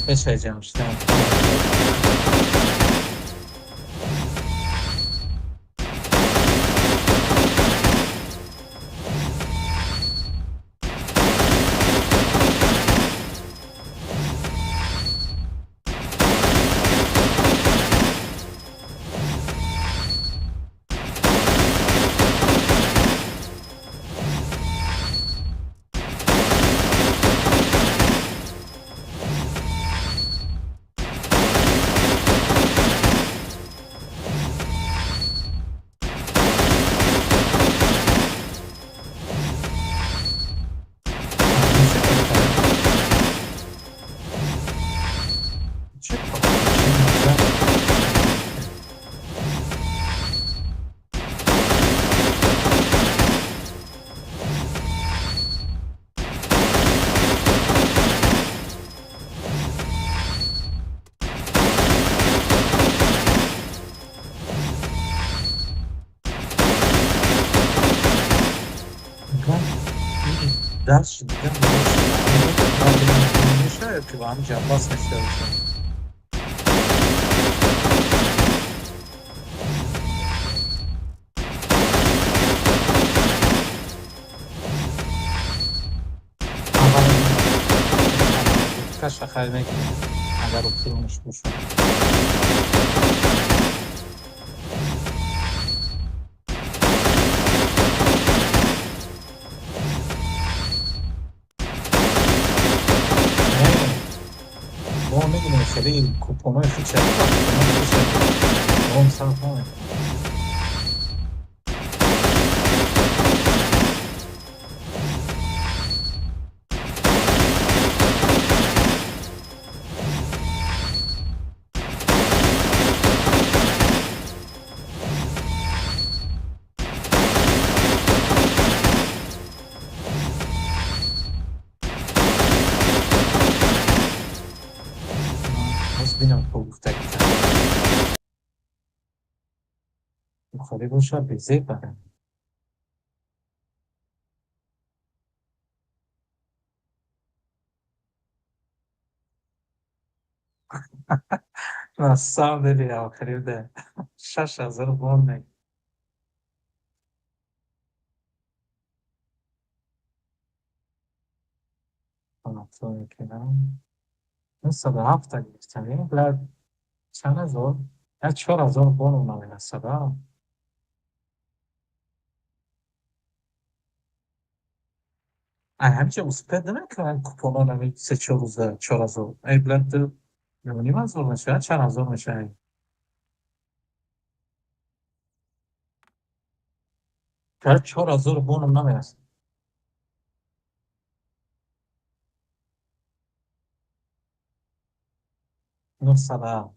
Пешаи ҷамъ шудан. Чӣ кор? Дальше дигар мешавад, ки ба ҳам ҷамъбаст мешуда бошад. Каша хайр мекунем, агар охиронаш бошад. Не, мо медонем, хеле купонҳои худша, купонҳои сарф намекунем. Боз бинам, ко гуфтагита холӣ бошад, безеб барам. На самом деле охирида 6000 вон мег. Мекунам, 907-та гирифтам, бла, чанд ҳазор, як 4000 боном намерасад. Ай, ҳамча успеть намекунам, купонҳо нами 3-4 рӯза 4000, ай бла, 2,5 ҳазор мешавад, чанд ҳазор мешавад? Шояд 4000 боном намерасад. 907.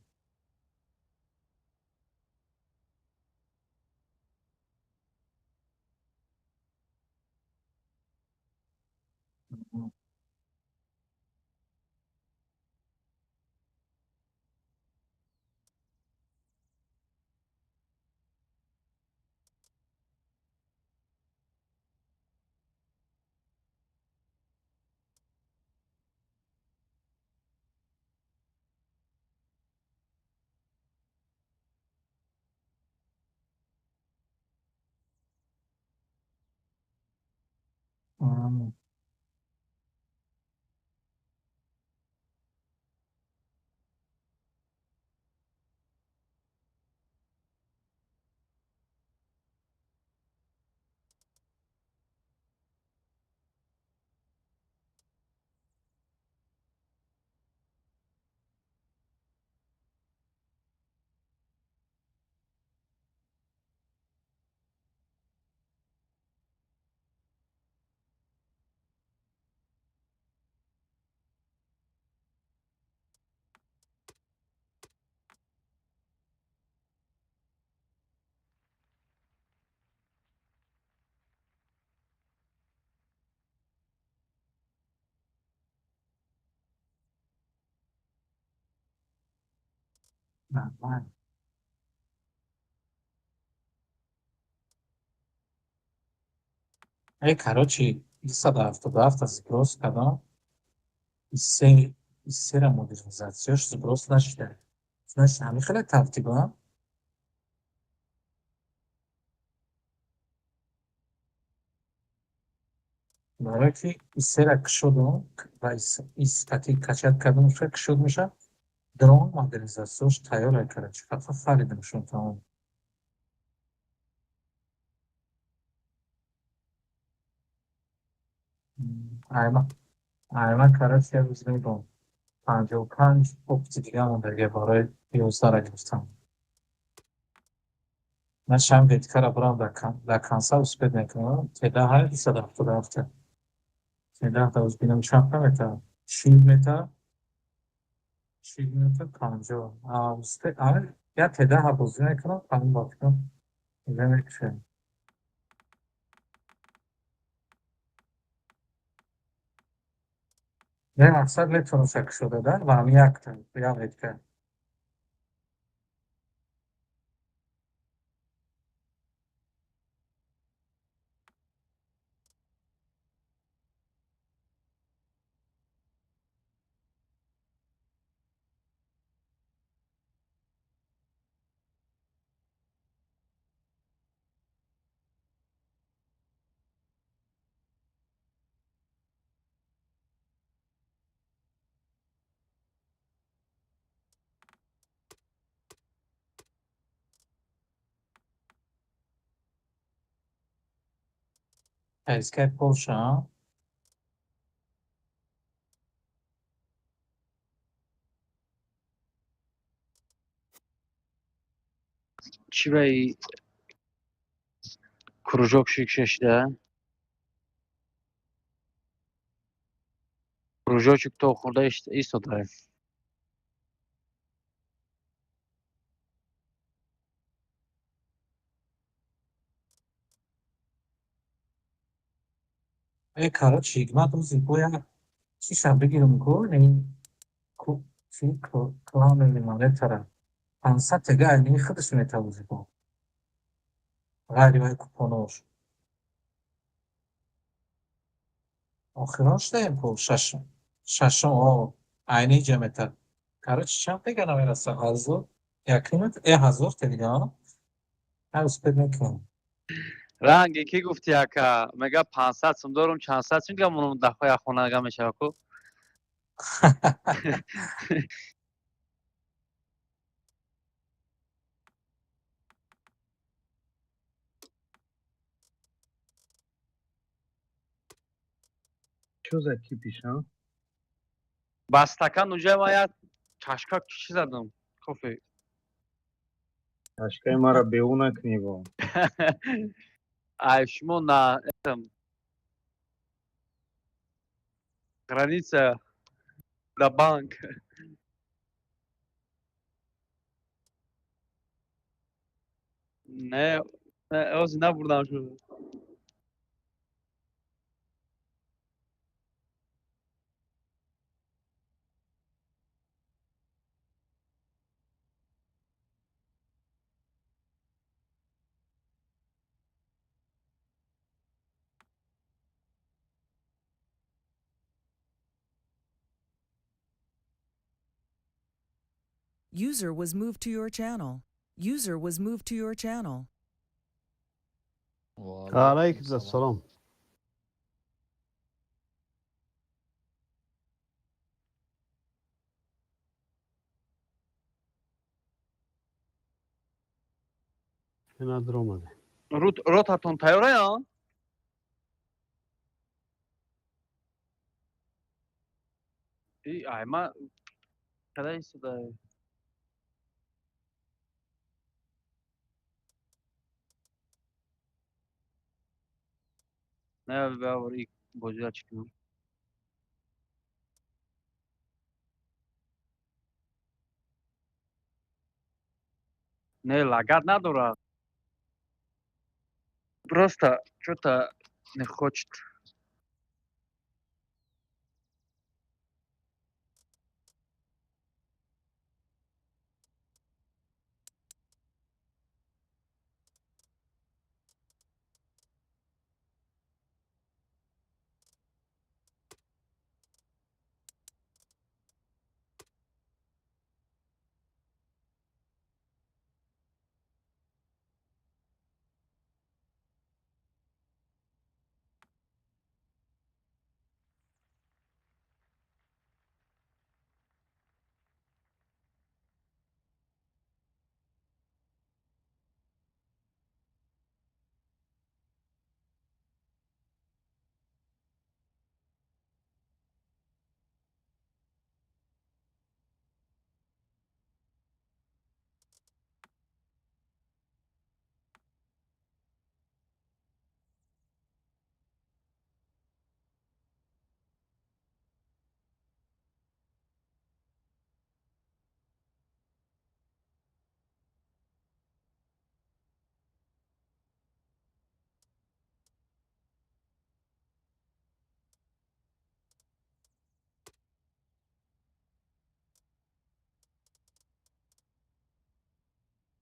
Нормально. Эй, короче, 277-та сброс кардам. Се Сера модернизатсияш сброс нашида. Значит, ҳамин хеле тартиба. Барое ки сера кушодум ва истати качать кардам, кушод меша, дрон модернизатсияш тайёр короче, фақат харидамшон, тамом. Айма, короче, як рӯз мегӯм, 55 опыти дига мондагия барои 11-ра гирифтан. Ман шам веткара бурам дар конца успеть мекунам. Теда ҳай 277-та. Теда уз бинам чанд мета? 40 мета? 40 мета 50. Успеть, я теда бозӣ мекунам, тамом ба фикрам мекушем. Не, мақсад метавонам кушода да ва ҳамин якта, як ветка. Escape Polsha. Чӣ баи кружок шишда? Кружочек то хӯрда истода. Э, короче, ҳикмат рӯзи бояд чиша бигирам ку, ин чи клани монетара. 500 тега айни худаш метавози бо. Ғайри вай купонош. Охирон шудаем ку, шашум. Шашум, о, айни ҷа мета. Короче, чанд тега намераса? Ҳазор, якним э ҳазор те дига, а? Ҳар успеть мекунам. Ранге ки гуфти, ака, мега 500 сум дорум, чанд сад сум дига монум, даҳҳо як хонага мешава ку. Чё за кипиш, а? Ба стакан уҷа ма як чашка чӣ задам? Кофе. Чашкаи маро беу накунӣ бо. Ай шумо на этом граница да банк. Не, не, ҳозир набурдам шуд. User was moved to your channel. User was moved to your channel. Алайкум ассалом. Ина даромаде. Ротатон тайёрая? И ай ма када истода? Не, бавар и бозира чӣ кунам? Не, лагать надорад. Просто что-то не хочет.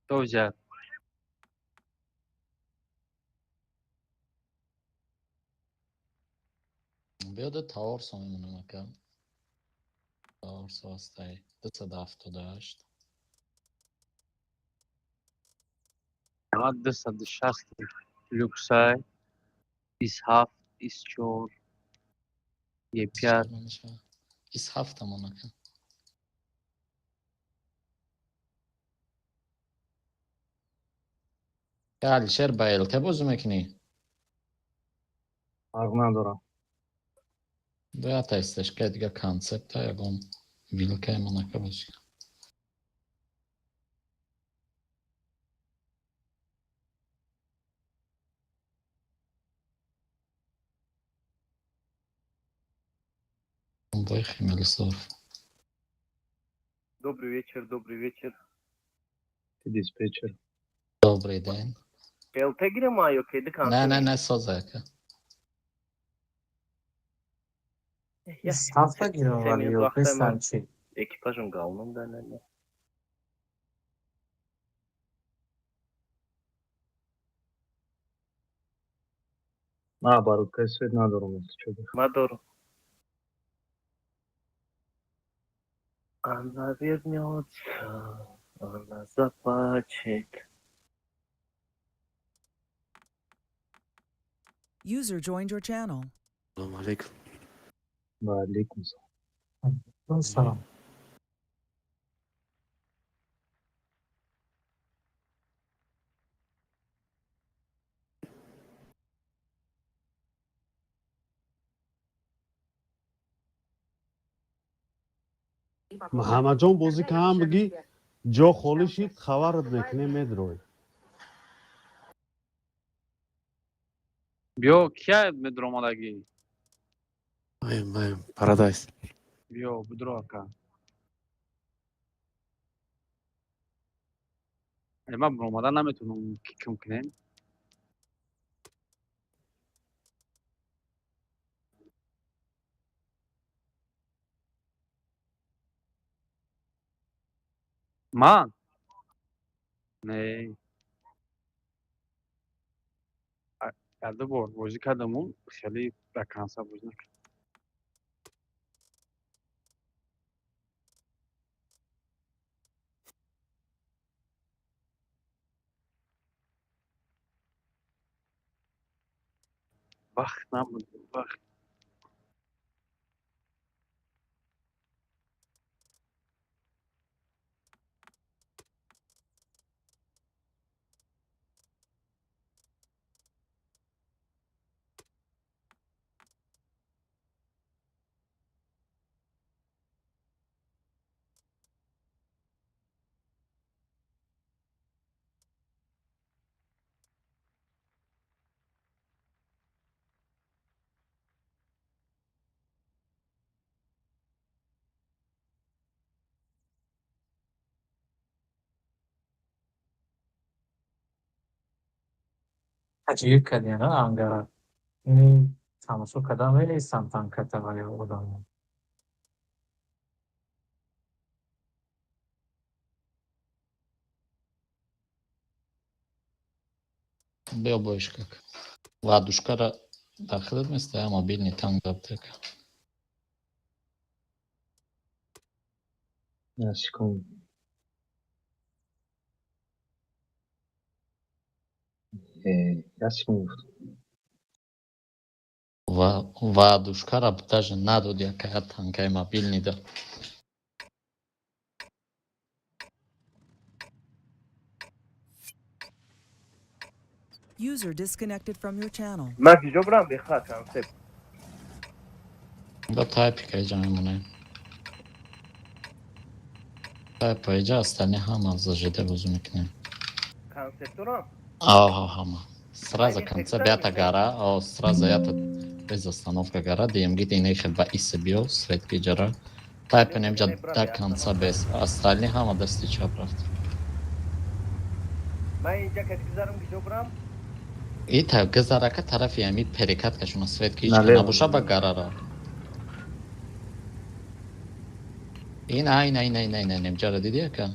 Тоже. Биёда таорсо мемонам, ака. Таорсо ҳастай. 278. Ма 260 люксай. 27, 24, Е5. 27 амон, ака. Алишер, ба ЛТ бозӣ мекунӣ? Фарқ надорам. Бояд СТшка, дига концепта, ягон вилкаи монака бозӣ. Бой Химмельсдорф. Добрый вечер, добрый вечер. Ты диспетчер. Добрый день. ЛТ гирема ё кеди? Не, не, не, соза, ака. 27 гирам, вале ё бестан чи? Экипажам галном да, не, не. Ма оборудкаи свет надорам, если чё. Ма дорам. Она вернется, она заплачет. User joined your channel. Салом алейкум. Ва алейкум салом. Салом. Муҳаммадҷон, бозӣ кам бигӣ, ҷо холӣ шид, хабарат мекунем, медрой. Биё, кия медромадагӣ? Маем, маем, Парадайз. Биё, бидро, ака. Ман биромада наметавонам, кикм кунем. Ман? Не. Ду бор бозӣ кардаму хеле до конца бозӣ накардам. Вақт набуд, вақт. Таҷир кардиана ангара. Ини тамошо кардан менестам танката вале одамо. Биё, боишкак. Ладушкара дар худат места, мобильный танк аптека. На секунду. Я секунду. Ва ладушкара даже надод якая танкаи мобильный да. User disconnected from your channel. Ман киҷо бурам беха концепт? Ба тайпика иҷа мемонем. Тайпа иҷа, остальные ҳама за ЖД бозӣ мекунем. Концепторам? Аҳа, ҳама. Сразу конца бята гара, о, сразу ята без остановка гара, ДМГ инехе ба исе биё, светки ҷара. Тайпа немҷа до конца без. Остальные ҳама дасти чап рафт. Ман инҷа кати гузарам, киҷо бурам? И та гузарака тарафи ами перекаткашона светки ҳеч Налево. набоша, ба гарара. Ин ай, най, най, най, най, немҷара диди, ака?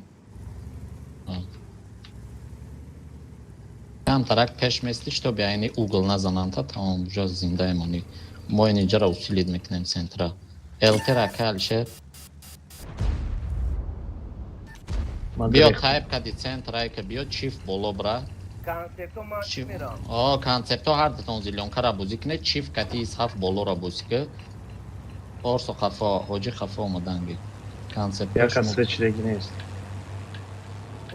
Камтарак пеш местӣ, чтобы айни угол назананд, та тамом, уже зинда мемонӣ. Мо инҷаро усилить мекунем центра. ЛТ рака Алишер. Ман Биё гирехтам. Тайп кади центр айка биё чиф боло бра. Концепто ман чӣ Чиф. мерам? О, концепто ҳар дутон зелёнкара бозӣ кунед, чиф кати исҳаф болоро бозӣ ки. Орсо хафо, ҳоҷӣ хафо омаданги. Концепто Як кас шумо свет шидагӣ нест.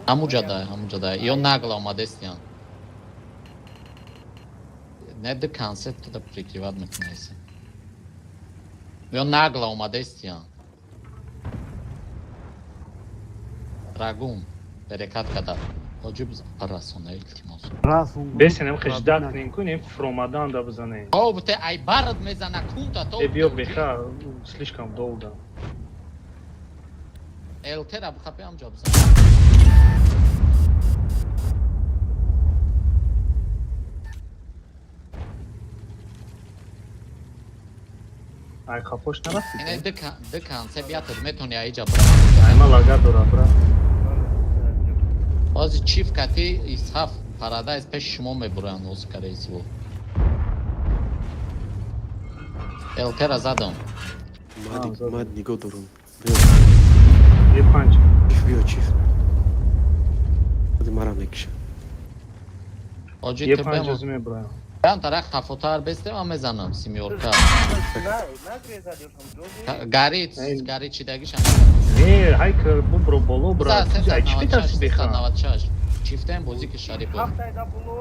ҳамуҷа дай, ҳамуҷа дай. Ё нагла омадестиян. Не ду концепто да прикрывать мекунайся. Ё нагла омадестиян. Рагун берекат када. Ҳоҷӣ расона, илтимос. Расон. Бесенем хеждат кунем, кунем фромадан да бизанем. О, буте ай барад мезана кунта то. Э, биё беха, слишком долго. ЛТ-ра бихапи ҳамҷо бизан. Ай хафош нарафтӣ? Ине ду концепт ятад метони аиҷа бра. Ай ма лагар дора, бра. Ҳозир чиф кати исҳаф парадайз пеши шумо мебуранд ҳозир каресиво. ЛТ-ра задам. А, Мад нигоҳ дорум. Биё, Е панҷ. чиф, биё, чиф. Худи мара мекиша. Ҳоҷӣ Е ту панҷ бемон. озӣ мебурам. Бям тарак хафотар бестем, ман мезанам семёрка. Нагрезадёшам ҷози. Гарит, Эй. гарит чидагишам. Не, ҳайкер бубро боло бра. Ай чӣ метарсӣ беха? 396. Чифтаем бозӣ ки Шарипов. Ҳафтайда було.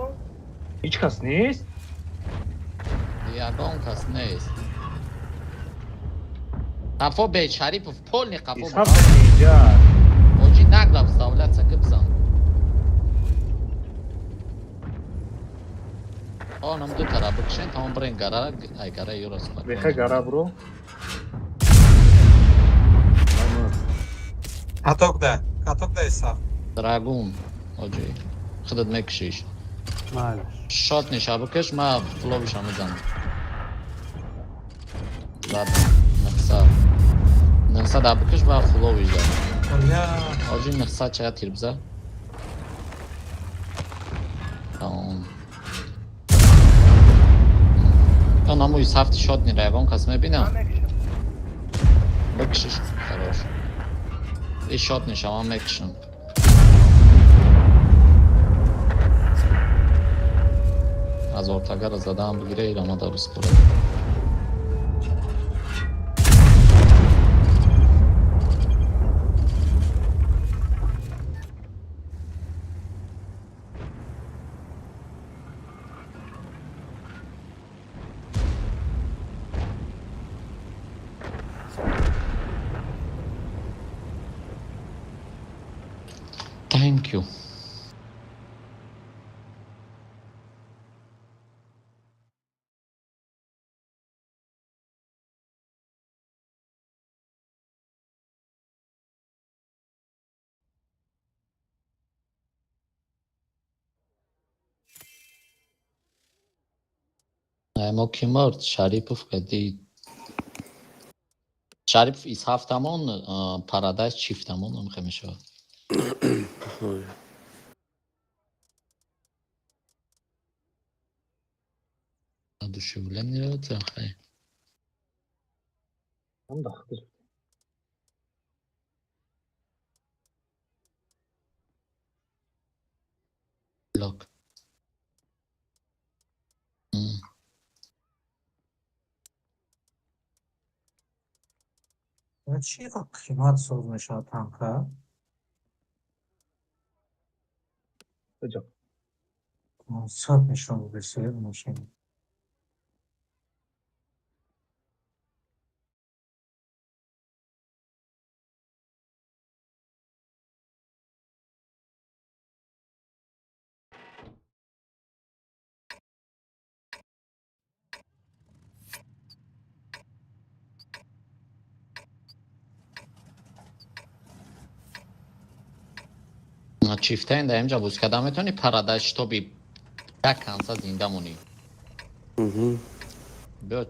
Ҳеҷ кас нест? Ягон кас нест. Қафо бе Шарипов, полный қафо. Исҳаф инҷа. Ҳоҷӣ нагла вставляться ки бизан. Онам ду тара бикшен, тамом бирен гара, ай гара юра Беха гара бро. Каток да, каток да исаф. Драгун, ҳоҷӣ. Худат мекушиш. Майлаш. Шот ниша бикш, ма фловиша мезанам. Задам. Нихса. Нихса да бикш ва фловиш да. Я Ҳоҷӣ нихса чая тир биза. Тамом. То намуи сафти шот нира ягон кас мебинам. Ман мекушам. Бикшиш, хорош. И шот ниша, ман мекушам. Аз ортагара задаам бигире, иромада биспорад. Thank you. Мо ки мурд? Шарипов кади. Шарипов исҳафтамон, парадайз чифтамон омхе мешавад. Ой. Одушевление хай. Ҳам да худаш. Лок. Чӣ қимат соз мешавад танка? Куҷо? 500 нишон бисёр мошин. Чифтаин дар инҷа бозӣ карда метавонӣ парадайз, чтобы як канса зинда монӣ. Биё.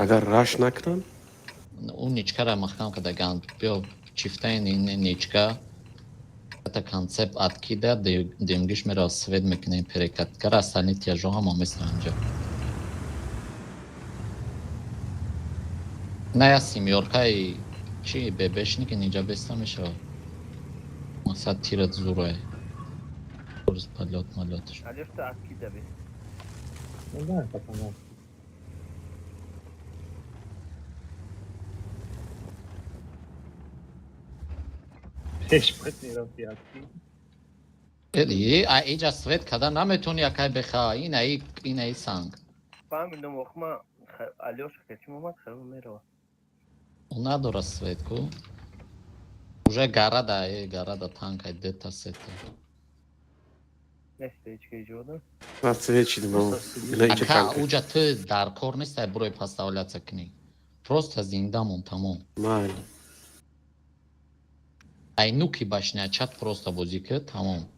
Агар раш накунам? Ӯ ничкара маҳкам карда ганд. Биё чифтаин ин ничка. Это концепт откида, демгиш мера свет мекунем перекаткара, остальные тяжо ҳама места инҷа. На я семёркаи чи бебешники инҷа беста мешавад. Масад тират зурай. Курс подлёт малётш. Алёшта откида бе. Ну да, это понятно. Пеш бояд мерафти откид. Эли, а иҷа свет када наметони акай беха, инаи инаи санг. Фаҳмидам, охма Алёша качим омад, хару мерава. У надора свет ку. Уже гарада, гарада танкай дета сета. Нест ҳеч ки иҷода. Ман свет шидам. Просто сидит. Ина инҷа Ака, танка. уҷа ту дар кор нестай бурои поставляться кунӣ. Просто зиндамон тамом. Майли. Ай нуки башня чат просто бозӣ ки тамом.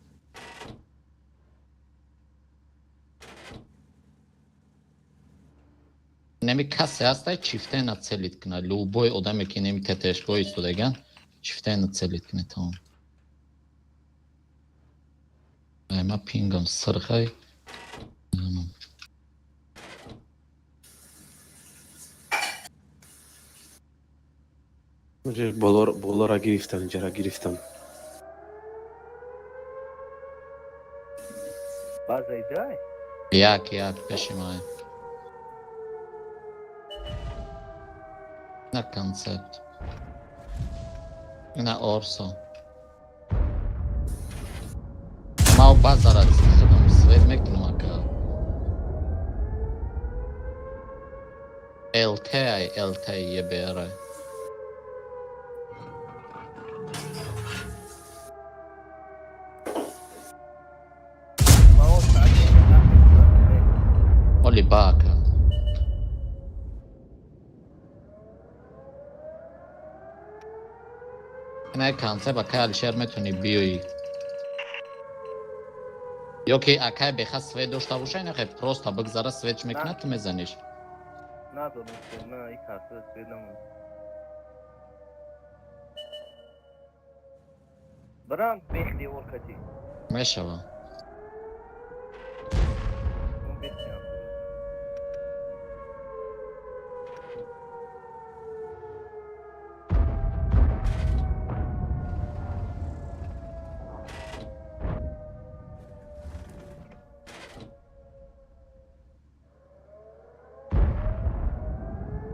Неми касе ҳастай чифте нацелит куна. Любой одаме ки неми ТТшко истодаган чифте нацелит куна тамом. Ай ма пингам сирхай. Инҷа болора гирифтан, инҷара гирифтан. База идай? Як як пеши май. На концепт. На Орсо. Ма базара худам свет мекунам ака. ЛТ ай ЛТ ЕБР. Ма он саати Оли бака. На концепт акай Алишер метони биёи. Ё ки акай беха свет дошта боша, ина просто бигзара свет мекунад, ту мезаниш. Надорам свет, на и карта свет намон. Барам бех девор кати. Мешава. Он бех не.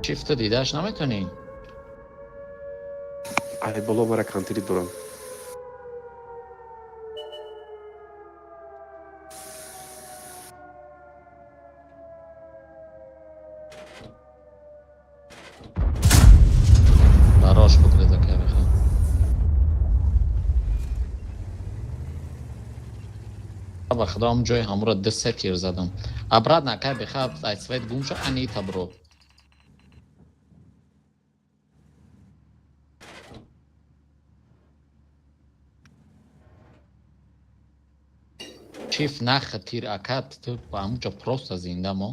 Чифта дидаш наметонӣ? Ай боло мара кантери дорам. Барош бугреза ка беха. Ба худо ҳам ҷои ҳамуро ду се тир задам. Обратно акай беха ай свет гум шо анита бро. Чиф нах тир ака ту ба ҳамуҷо просто зинда мо.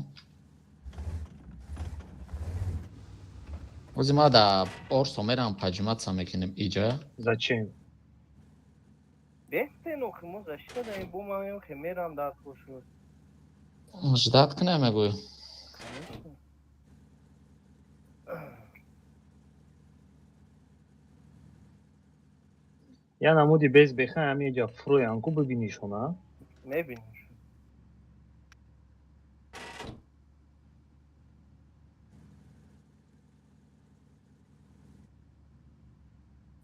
Ози ма да Орсо мерам поджиматься мекунем иҷа. Зачем? Бестен охи мо защита даем бо ман охи мерам дар кошо. Ждать кунем мегӯю. Конечно. Я намуди без беха ҳамин ҷа фуроян ку бибинишона. Мебинам.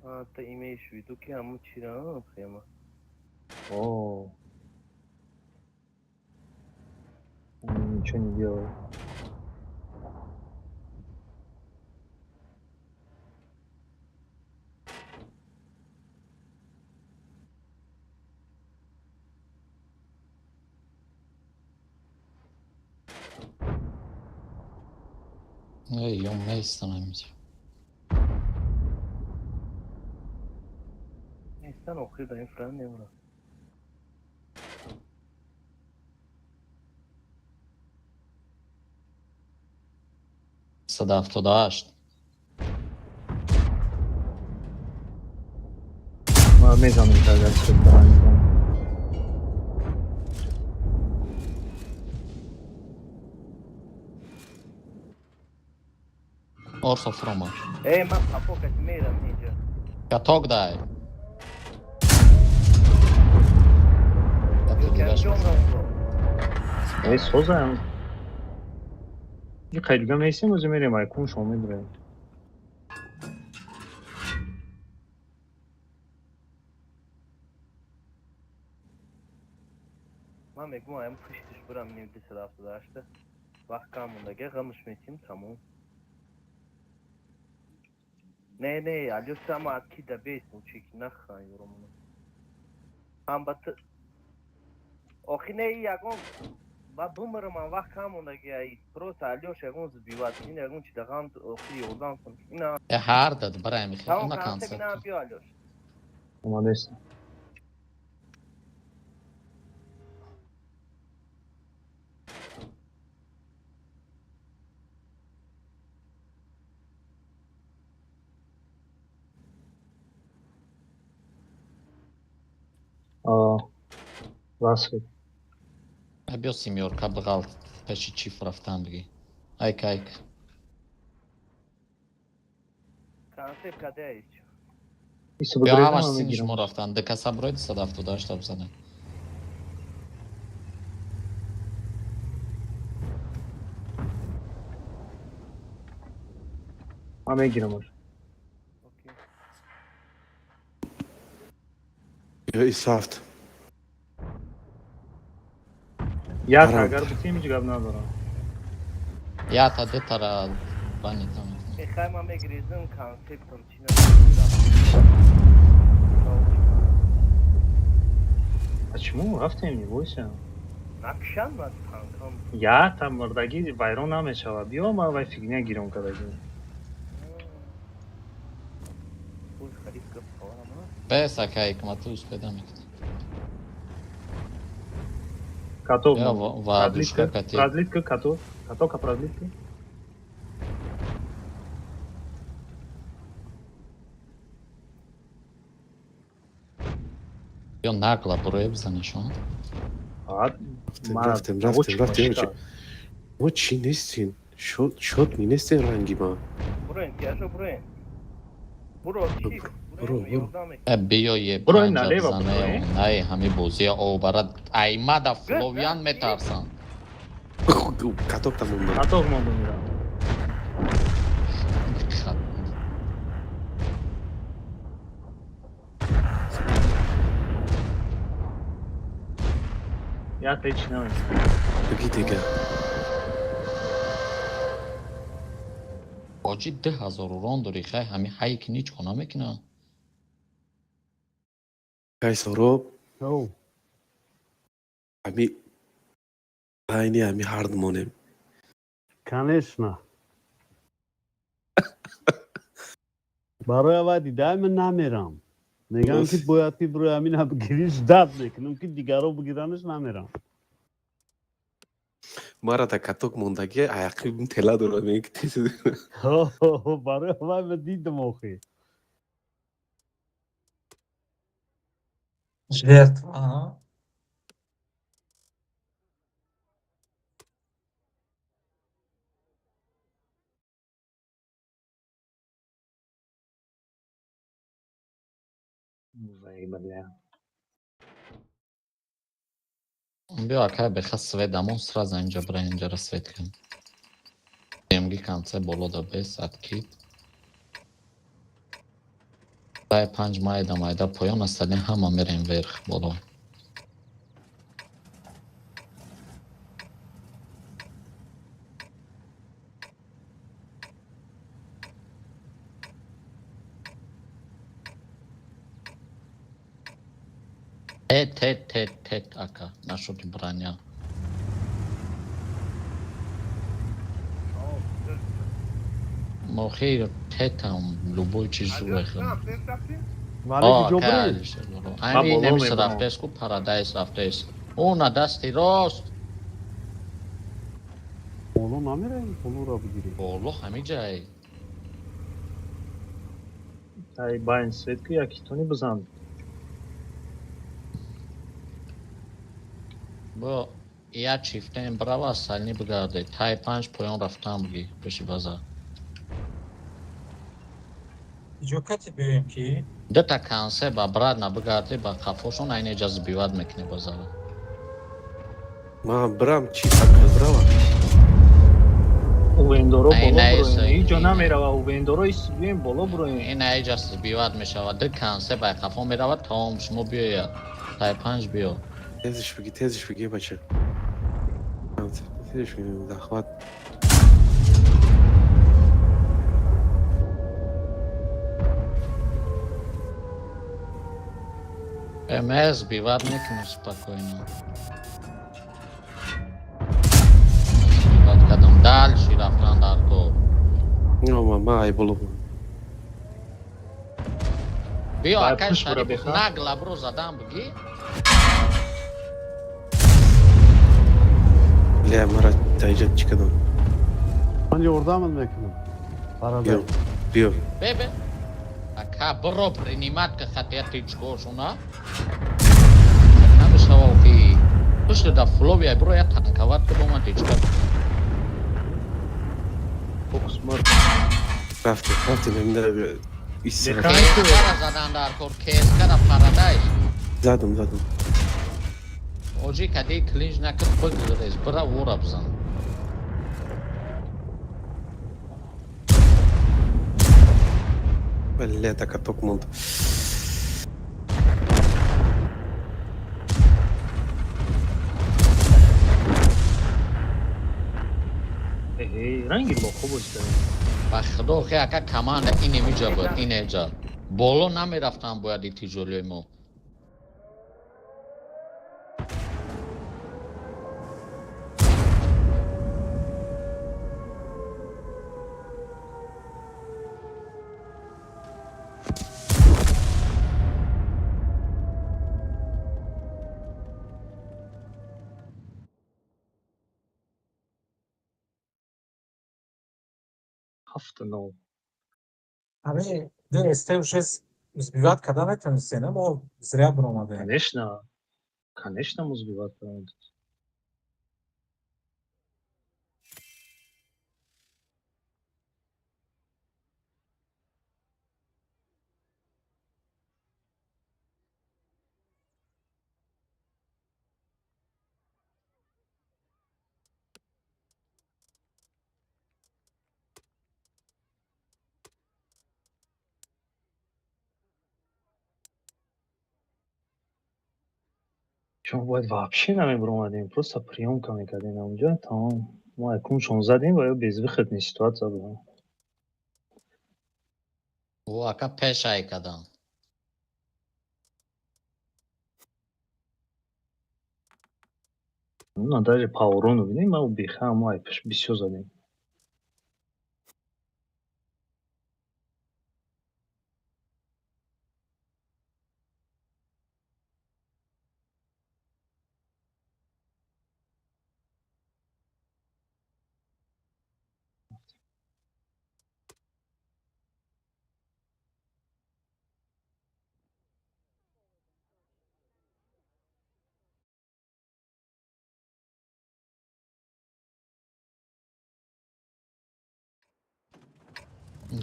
А, ты имеешь в виду ки ҳамун чира прямо. О. Они ничего не делают. Эй, ё мейстан ҳаминҷа. Нестан охир дар ин фран немурам. 178. Ман мезанам, ки агар свет барам. Орсо фрома. Э, ман папо кати мерам инҷа. Каток дай. Ҷон равам. Э, созам. И қайдгам нестем, ози мерем, айкун шо медурем. Ман мегӯям, аям пуштиш бурам ним 278-та. Вақт кам мондаге, ғамш метим, тамом. Не, не, алё сама откида бес, учики нахан ёромуна. Ҳам ба ту охи не, ягон ба бумрам, ам вақт кам мондаги, ай просто алёш ягон сбивать, ин ягон чи да ғам охи ёрдам кун. Ина Э, ҳар дад барай михе. тамом Уна конце концепт. бина биё, алёш. Омадестам. А, Васф. Э, биё семёрка бғалт пеши чиф рафтан биги. Айк, айк. Концепт каде ич. Исо Биё бигирем, ҳамаш ман сини мегирам. шумо рафтан. Декаса брои 278 бизанед. Ман мегирам ош. Окей. Ё исафт. Як Барам. агар битем, ҳеҷ гап надорам. Я та детара бани там. Э, хай, ман мегирезим концептом чи на. А чему рафтем, не бойся. Накшан ман танкам. Я там мурдагӣ вайрон намешавад. Биё, ман вай фигня гиром кардагӣ. Пул харид гап хабарам. Бес ака ҳикмату успеда мекунад. Каток. Ё вадушка Продлитка, кати. продлитка, каток. Катока продлитка. Биё нагла брои бизанешон. А, Рафтем, ман рафтем, рафтем, рафтем. Мо чӣ нестем? Шод шод нестем ранги ма. Буроин, тиашо буроин. Буро, чи? Буро, Буроин, буро. ёрдам мекунам. Э, биё е Брои панҷа налево бизане, брои. най ҳами бозия обарад. Аймада фловян метарсан. Каток там монда. Каток монда мирам. Хат. Я та ҳеҷ намекунам. Биги дига. Оҷи 2000 урон дори, хай ҳами ҳайк нич хона мекунад. Кай Сороб, Оу. ҳами айни ҳами ҳард монем. Конечно. Барои аввал дидаи ман намерам. Мегам ки бояд ки барои ҳамин бигириш дад мекунам ки дигаро бигиранаш намерам. Мара да каток мондагӣ аяқиб тела дорад, меги ки тез. Барои аввал ман дидам охи. Жертва, а? Вай, бля. Биё акай беха свет дамон сразу инҷа бира инҷара свет кун. МГ конце боло да бес откид. Дай панҷ майда майда поён астадем, ҳама мерем вверх боло. Тет, тет, тет, тет, ака, нашуди броня. Мохи тетам любой чиз зуреха. Вале О, ки ҷо ака, бирем? Алишер, боло. Ман Ами боло немиса мебарам. рафтес ку парадайс рафтес. Уна дасти рост. Боло намерем, болоро бигирем. Боло ҳами ҷай. Ай, байн свет ки якитони бизан. Бо я чифтен брава сальни бигарде. Тай панҷ поён рафтан буги пеши база. Иҷо кати биёем ки? Дата кансе ба обратно бигарде ба қафошон айне ҷа сбивать мекуне базара. Ман брам чи ака брава. Увендоро Ай, боло най, буроем. сай, Ҳеҷ ҷо ай. намерава. Увендоро биёем боло буроем. Ин айҷа сбивать мешавад. Ду кансе ба қафо меравад, тамом шумо биёяд. Тай панҷ биё. Тезиш бигӣ, тезиш бигӣ, бача. Тезиш бигӣ, захват. МС сбивать мекунем спокойно. Сбивать кардам. Дальше рафтан дар кор. Ма ма ай боло. Биё Бай, акай пуш бура Шарипов беха. Нагло бро задан буги. Бля, мара таиҷа чӣ кардам? Ман ёрдамат мекунам. Биё, Бародар. биё. Бебе. Ака бро принимать ка хатия тичкошуна. Намешава ки пушти да фловия бро я танковать ка бома тичка. Фокус мар. Рафтем, рафтем, ҳамин исра. Беха. КСК-ра задан дар кор, КСК-ра парадайз. Задам, задам. Оҷи кади клинч накард, бигрез, бира вора бизан. Бля, така ток монд. Эҳей, ранги лохо бозӣ кардем. Ба худо хе ака команда инемиҷа буд, инеҷа. Боло намерафтан бояд итиҷолиои мо. 7-9. Ами ду СТ шест сбивать карда метавонистем, не? Мо зря биромадем. Конечно. Конечно, мо сбивать кардем. Шумо бояд вообще намебуромадем, просто приёмка мекардем онҷо, тамом. Мо якумшон задем ва ё безвыходный ситуация буд. О, ака пешай кардам. На даже паурону бинем, ма беха мо ай пеш бисёр задем.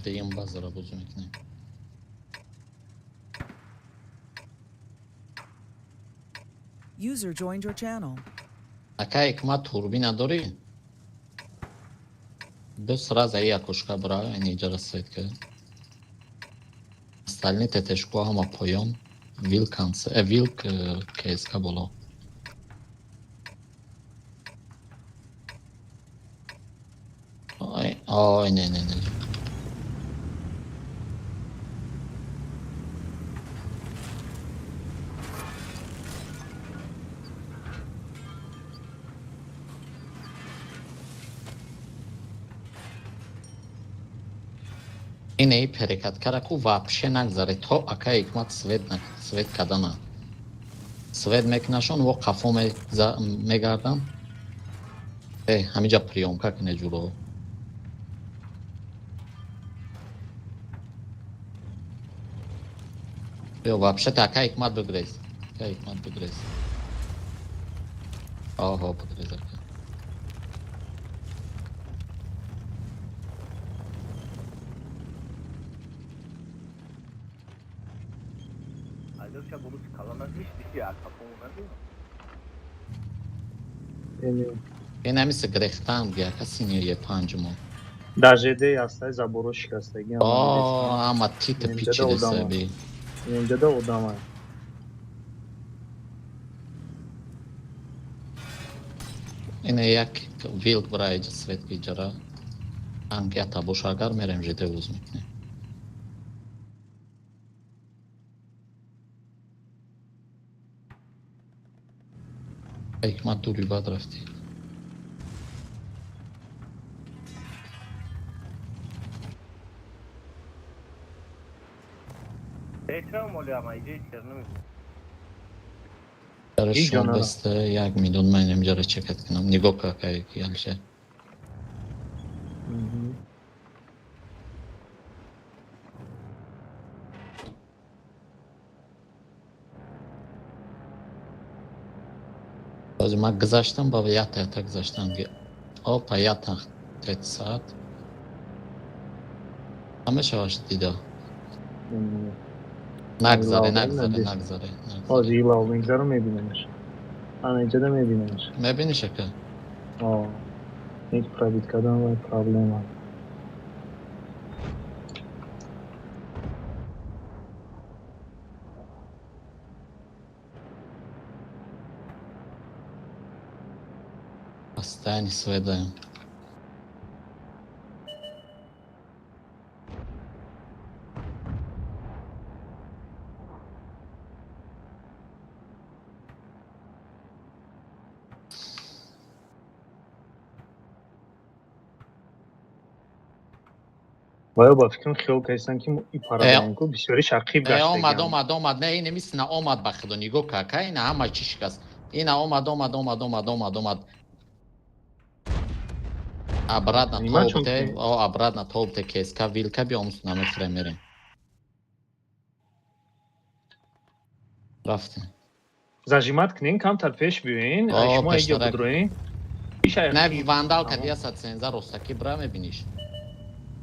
Дуюм базара бозӣ мекунем. User joined your channel. Ака ҳикмат турбина дорӣ? Ду сразу и окошка бра, инҷара свет ка. Остальные ТТшко ҳама поён. Вилк конце, вилк КСК боло. Ой, ой, не, не, не. Ине перекаткара ку вообще нагзаре то ака ҳикмат свет на свет кадана. Свет мекунашон во қафо мегардам. Ҳамиҷа приёмка кине ҷуро. Ё вообще-то ака ҳикмат бигрез. Ака ҳикмат бигрез. Оҳо, подреза. Алёша бурус калона дишти, акапо нади. Ин ҳамиса грехтан гияка синьо панҷмо. Дар ЖД ҳастай, заборо шикастагӣ. О, ама тита пичидесаби. Инҷода одама. Ина як вилк бира иҷа свет ки иҷара. Танк ята боша агар мерем ЖД вуз мекунем. Ҳикмат дури бад рафтӣ. Чаро моли ама иҷои черно? Дар шонбаста як минут ман инҷаро чекат кунам. Нигоҳ какай ялша. Ҳозир ман гузаштам ба ята ята гузаштам ки опа ята тет саат. Ҳамашаваш дида. Нагзаре, нагзаре, нагзаре. Ҳозир илав мегзарам, мебинамаш. Ана инҷода мебинамаш. Мебиниш ака? О. Ник пробить кардан вай проблема. Постоянно сведаем. Ва ба фикрам хиёл кардистан ки мо и парадаем ку бисёриш ақиб гаштагиам. Омад, омад, омад, не, ин мисна омад ба худо нигоҳ кака, ина ҳама чӣ шикаст. Ина омад, омад, омад, омад, омад, омад. Обратно тобте, о, обратно тобте кеска, вилка биомус намехӯрем мерем. Рафтем. Зажимать кунен, камтар пеш биёен, шумо иҷо бидроен. Не, вандал кадия сад сенза ростаки бра мебиниш.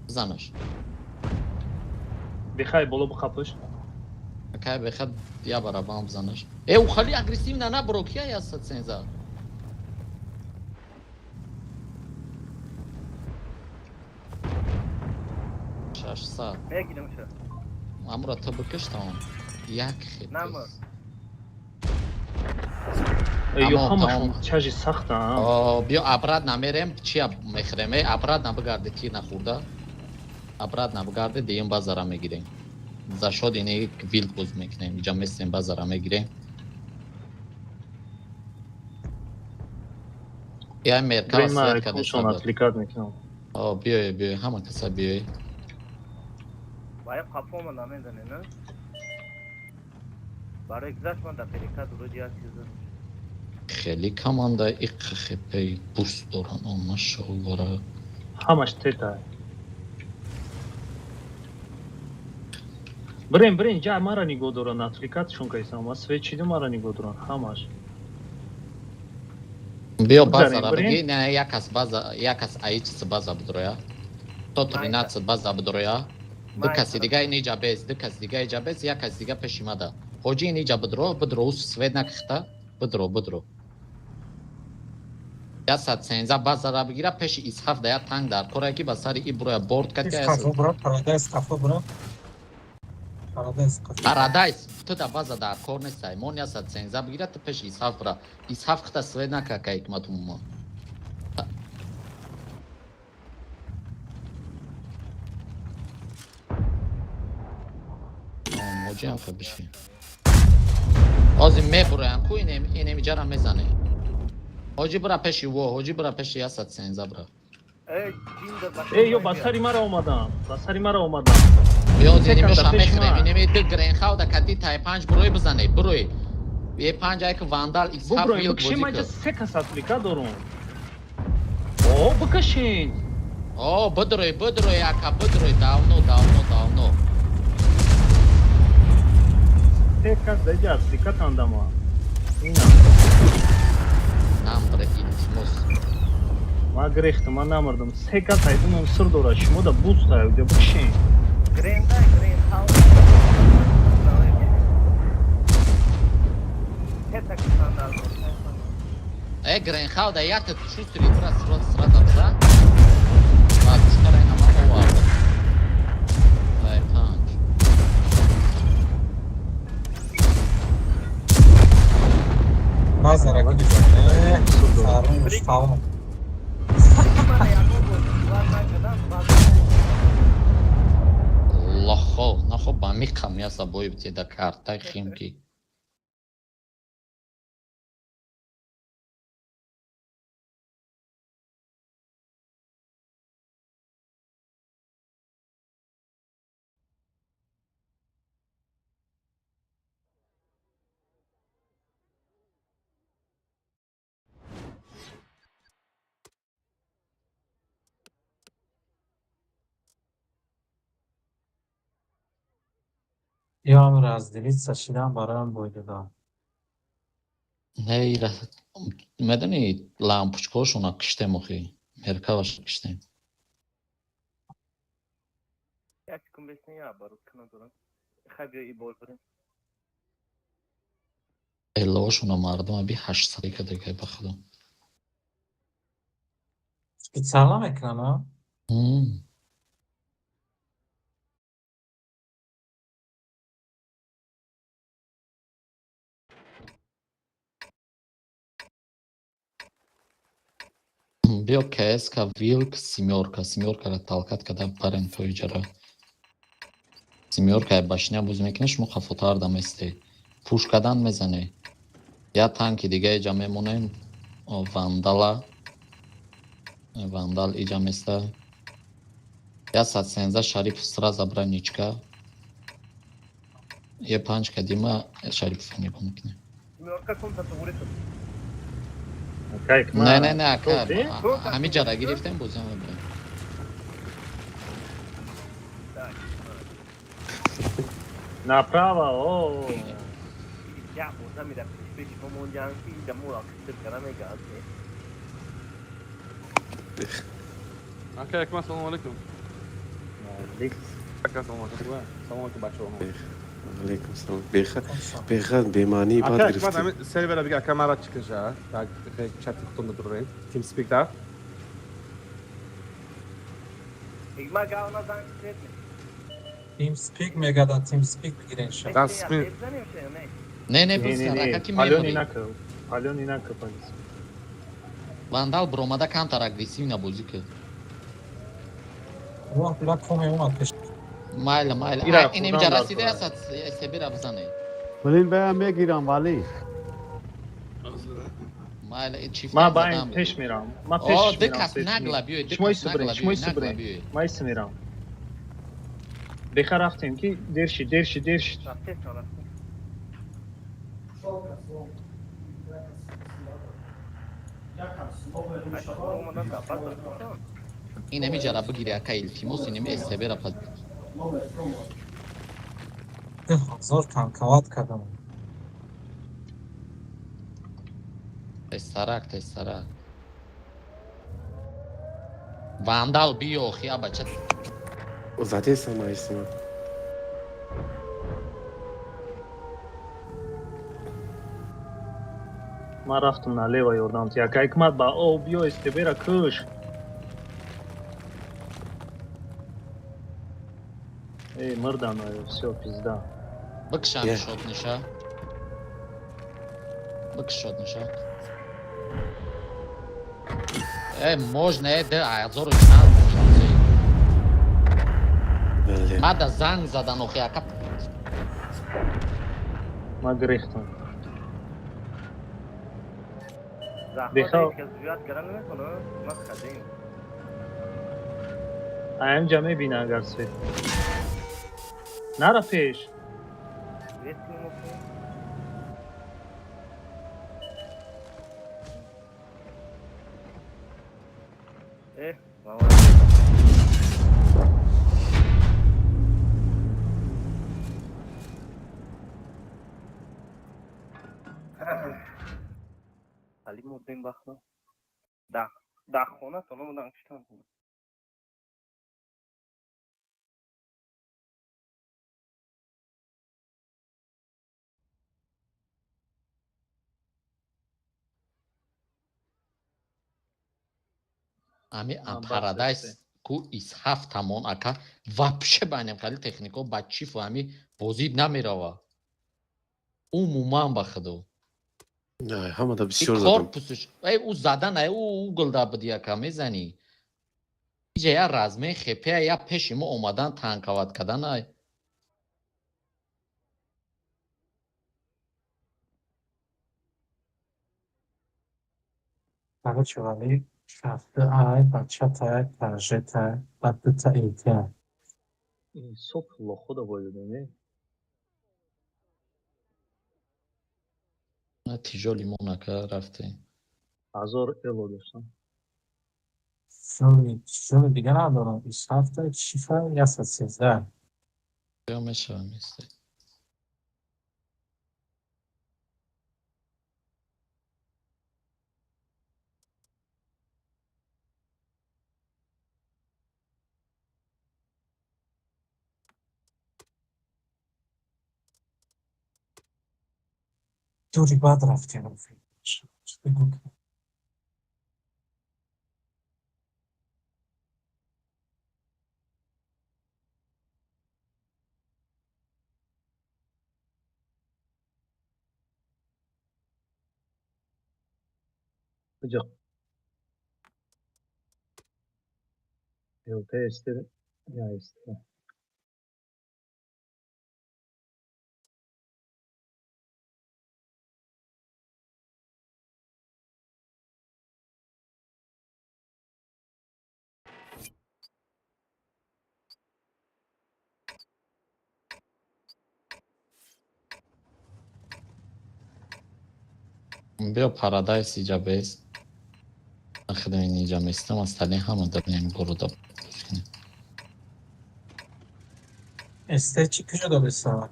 Бизанаш. Бихай боло бухапаш. Акай бихай я барабан бизанаш. Э, ухали агрессивно на бро, кия я сад сенза. Шашсад. Мегирам ша. Амра ту бикиш тамом. Як хит. Намр. Ё ҳамашон чажи сахта. Биё обратно мерем, чия мехӯрем? Э, обратно бигарди тир нахӯрда. Обратно бигарди, диюм базара мегирем. За шод ини вилк боз мекунем. Иҷа местем базара мегирем. Я меркава свет каде отвлекать мекунам. О, биёй, биёй, ҳама каса биёй. Бая қапома намедане, на? Барои гузашт ман дар перекат вроде як чиз. Хеле команда иқхпи буст доран, о, машоалло. Ҳамаш тета. Бирем, бирем, ҷа мара нигоҳ доран, отвлекатшон кайсам, ма свет чиду мара нигоҳ доран, ҳамаш. Биё базара биги, не, як кас база, як кас аичс база бидроя. 113 база бидроя. Ду каси дига ин иҷа без, ду каси дига иҷа без, як каси дига пеши мада. Ҳоҷи ин иҷа бидро, бидро, ус свет накихта, бидро, бидро. Я сад сенза базара бигира пеши исҳаф да я танк дар кора ки ба сари и буроя борд кад ки қафо буро, парадайз қафо буро. Парадайз қафо. Парадайз, ту да база дар кор нестай. Мон я сад сенза бигира ту пеши исҳаф бура. Исҳаф хита свет накака ҳикмат умуман. Ҳоҷиам хуб биши. Ҳозир мебуроям ку инем иҷара мезане. Ҳоҷи бура пеши во, ҳоҷи бура пеши я сад сенза бура. Э, ё ба сари мара омадам, ба сари мара омадам. Биё инемиша мехӯрем, инеми ду гренхау да кати тай панҷ бурои бизане, бурои. Е панҷ ай ки вандал исҳаф Буброем, вилк бикши, бозӣ ман кун. ҷа се кас отвлека дорум. О, бикашин. О, бидрои, бидрои, ака, бидрои, давно, давно, давно. Се кас даҷа отвлекатан дама. Ина. Намбре, илтимос. Ман гирехтам, ман намурдам. Се кас айдунам сир дорад, шумо да буст аюда бикшен. Гренда, грен, хау. Хета кусандал. Э, Гренхау да якта чувствует раз сразу бза. Бабушка ама оварда. Ай панч. Назара гирифт. Фармуш тамом. Лохо, нахо ба миқам яса боиб теда картай химки. Ё ҳам разделиться шидан бароям бой додам. Не, ира медони лампочкошона киштем охи. Меркаваш киштем. Як секунд бесне я барут кана дорам. Хай биё и бой бурем. Эллошона мардума би 800 кадагай ба худо. Специально мекунам, а? Биё КСК Вилк семёрка, семёркара талкат када парен то иҷара. Семёрка башня буз мекунӣ, шумо хафотар даместе. Пуш кадан мезане. Я танки дига иҷа мемонем. О, Вандала. Вандал иҷа места. Я садсенза Шарипов сразу браничка. Е панчка Дима Шарипов нигоҳ мекунем. Мёрка кун та туғри ту. Кайк, Не, не, не, ака. Ту, Ҳамин ҷара гирифтем, бозиам мебарем. Направо, о. Я боза мира пеш пеш мо монҷан ки даму аксир кара мегад. Ака, Акмал, салом алейкум. Ака, салом алейкум. Салом алейкум, бачаҳо. Алейкум салом. Беха бемаънии бад Ака, Акмал, гирифтӣ. ҳамин сервера бига, ака, мара чӣ киша? Так, чати хутон дурем. TeamSpeak да. Игма гавна занг свет. TeamSpeak мегада, TeamSpeak бигирен шо. Да, спин. Не, не, Не, не, бизан, не, ака ки палёни мемонӣ. накар. Палёни накар, палис. Вандал бромада камтар агрессивна бозӣ кард. Вох, била коме омад пеш. Майла, майла. Ира, Ай, инем худам ҷа дар расида кора. асад себира бизане. Блин, бая мегирам, вали. Майла, и чифт Ман ба ин пеш мерам. Ман О, пеш ду мерам. кас нагла биёй, ду Шумо кас исто бирен, нагла шумо биёй, исто нагла бирен. биёй. Ман исто мерам. Беха рафтем ки дер шид, дер шид, дер шид. Рафтесан, рафтесан. Омадан да баз. Инеми ҷара бигири, ака, илтимос, инеми себира паз. 2000 танковат кардам. Тезтарак, тезтарак. Вандал биё, охи, абача. Задесам айсима. Ман рафтам налево ёрдам ти. Ака Ҳикмат ба о биё СТБ-ра куш. Эй, мурдан аю, всё, пизда. Бикшам Е. шот ниша. Бикш шот ниша. Э, можно, э, д, азору чанд можно. Бале. Мада занг задан, охи, ака. Ман гирехтам. Захмат Беха- ҳеч кас зиёд кара намекунад. Ма хадем. Аям мебина агар свет. Нара пеш. Свет кунем. Э, молодец. Али мурдем бахно. Да хона то номудан киштан. Ами Парадайс ку из ҳафтамон ака вообще ба анем хали технико ба чифу ами бозӣ намерава. Умуман ба худо. Не, ҳамада бисёр задам. Корпусш, эй ӯ задан, эй ӯ угол да буди ака мезанӣ. Иҷа я размен хепея я пеши мо омадан танковат кардан ай. Короче, вали шафты ай, бачатай, пажетай, баддута эйтай. Инсоф лохода бояд не? На тиҷоли мо нака рафтем. 1000 эло доштам. Соли дига надорам. 27 чифа 113. Ё мешавам исте. Дури бад рафтем. ЛТ я исте. Биё Парадайс иҷа бес. Худо ин иҷа местам, остальные ҳама дабнем города. Эсте чӣ куҷо добисавад?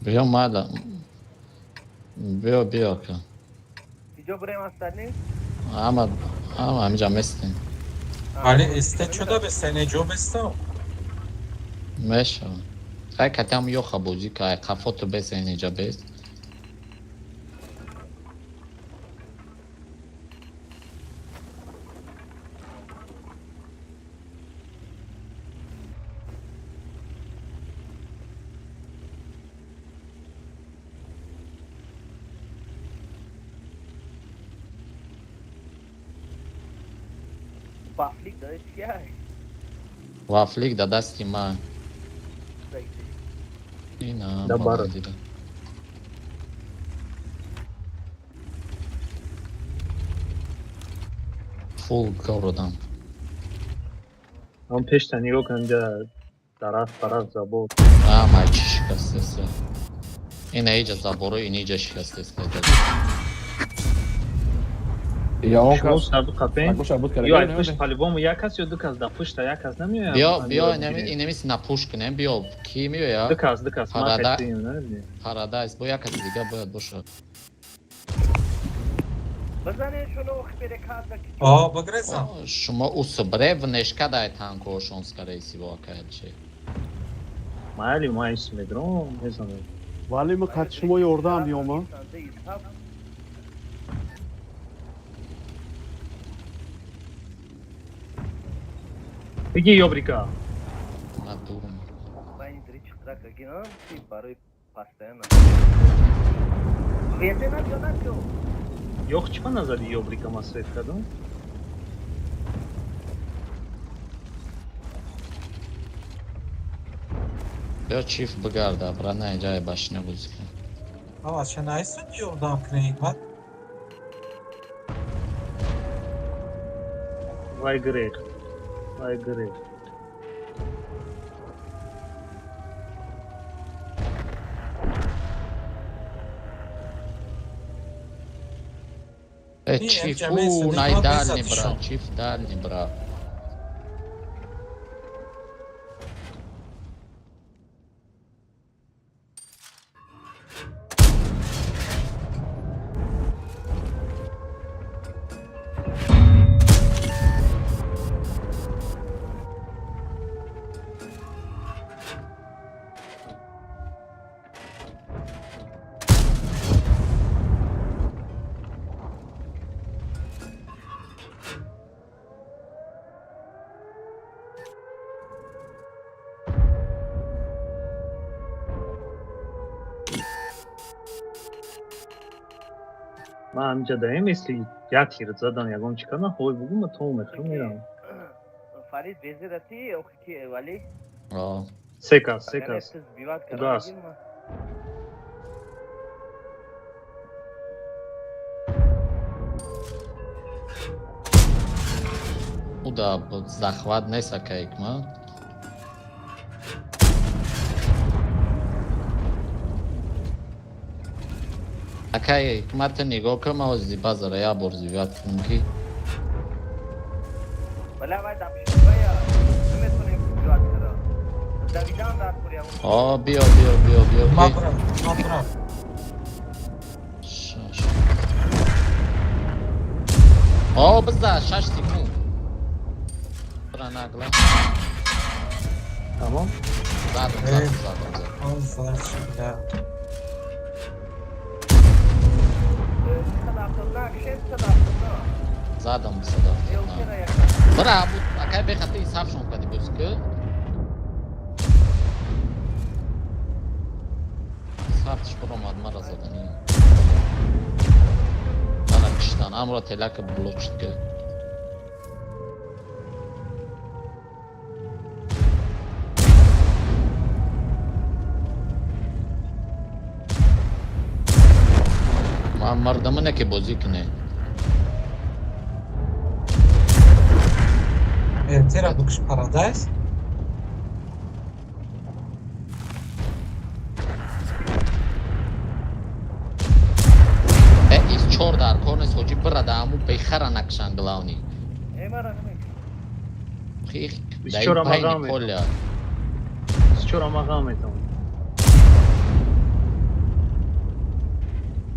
Биё мада. Биё, биё ака. Иҷо бурем остальные? Ҳама ҳама ҳамиҷа местем. Вале эсте чӣ добиста? Неҷо бестам? Мешавам. Хай катам ёха бозӣ кай, қафото бес инҷа бес. Вафлик да чия? Вафлик да дасти ман. Ина Да бара. Фул городам. Он пешта нигоҳ кун инҷа дарахт парахт забор. А, май чӣ шикастеста. Ина иҷа заборо, ин иҷа шикастеста. Я он Шумо кас саб қапен. Агоша буд Ё ай карда. пушт по-любому як кас ё ду кас да пушта як кас намеояд. Биё, биё, инамис напуш кунем, биё. Ки меоя? Ду кас, ду кас. Ман Парада. катим, не? Парадайс, бо як каси дига бояд бошад. Бизанед шуно охи берекат ки. О, бигрезам. Шумо усбре внешка дай танкошон скорее всего акаячи. Майли, ман ис медром, мезанам. Вале ма қати шумо ёрдам биёма. Биги ёбрика. Ман дурум. Байн дри чиқрака гинам ки барои постоянно. Вете на ё на ё. Ёх чӣ назади ёбрика ма свет кардам? Биё чиф бигарда, бра на инҷа башина бозӣ кун. Ава ча найсуд ёрдам кунед? Ман Вай грех. Вай грех. Э, Не, чиф, ҷамъи у, садиқ най ман дальний безад бра, шом. чиф дальний бра. Ман ҳаминҷа даем, если як тир задан, ягон чӣ кардам, ҳой бугу, ма то мехӯрам, мерам. Фарид, безирати охи ки вали. О. Се кас, се кас. Сбивать. Куда аст? Уда захват нест, ака Ҳикмат. Ака Ҳикмат, нигоҳ кун, ман ози базара як бор сбивать кунам ки. Вале вай дапшибая наметонем сбивать кара. Давидан дар куря. О, биё, биё, биё, биё. Ма брам, ма брам. Шаш. О, бизда 6 секунд. Бира нагла. Тамом. Задам, задам, задам, задам. Он да. 679. Задам 279. Бира, акай бехати сафшон кади боз ки. Сафтш биромад, мара задани. Мара киштан, амро телака блочит ки. Ман мардама не ки бозӣ кунӣ. Тера букш парадайз. Э, из чор дар кор нест, ҳоҷӣ, бира да ҳаму бехара накшан, главный. Эмара намек. Хих, Бисчор дай ама байни ғам поля. Бисчор ама ғам метавонам.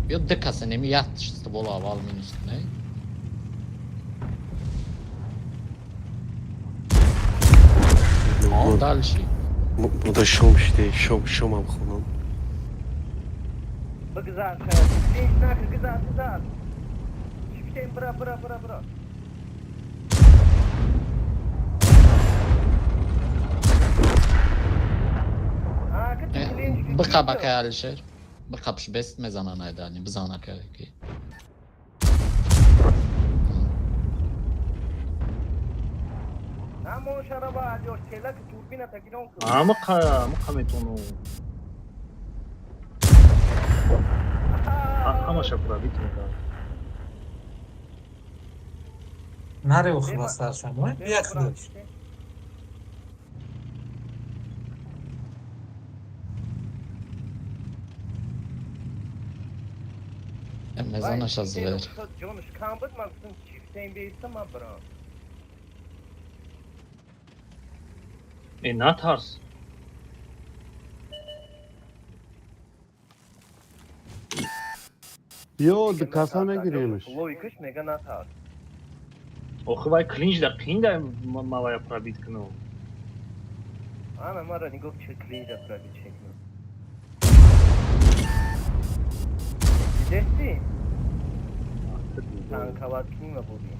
Биё, ду каса неми як ствол аввал минус кунӣ. Он дальше. Мода шом шиде, шом, шомам хонам. Бигзар, шая. Накр, гизар, гизар. Чиптен бира, бира, бира, бира. А, кати. Биқаб, акай Алишер. Биқабш, бест мезанан айдани, бизан, акай ки. Ҳамон шараба алёш телак турбина тагирон кун. Ҳама ҳама метавонам. Ҳамаша пробить мекардам. Наре охи бастаршон. Бия худаш. Мезанаш аз вер. Ҷонаш кам буд, ман гуфтам чифтен беистам, ман бирам. Э, натарс. Ё, ду каса мегиремш. Логикаш мега натарс. Охи вай клинч да қинда малая пробить кунам. Ана мара нигоҳ, че клинҷа пробить чекна. Дидести? Танковать книма буди.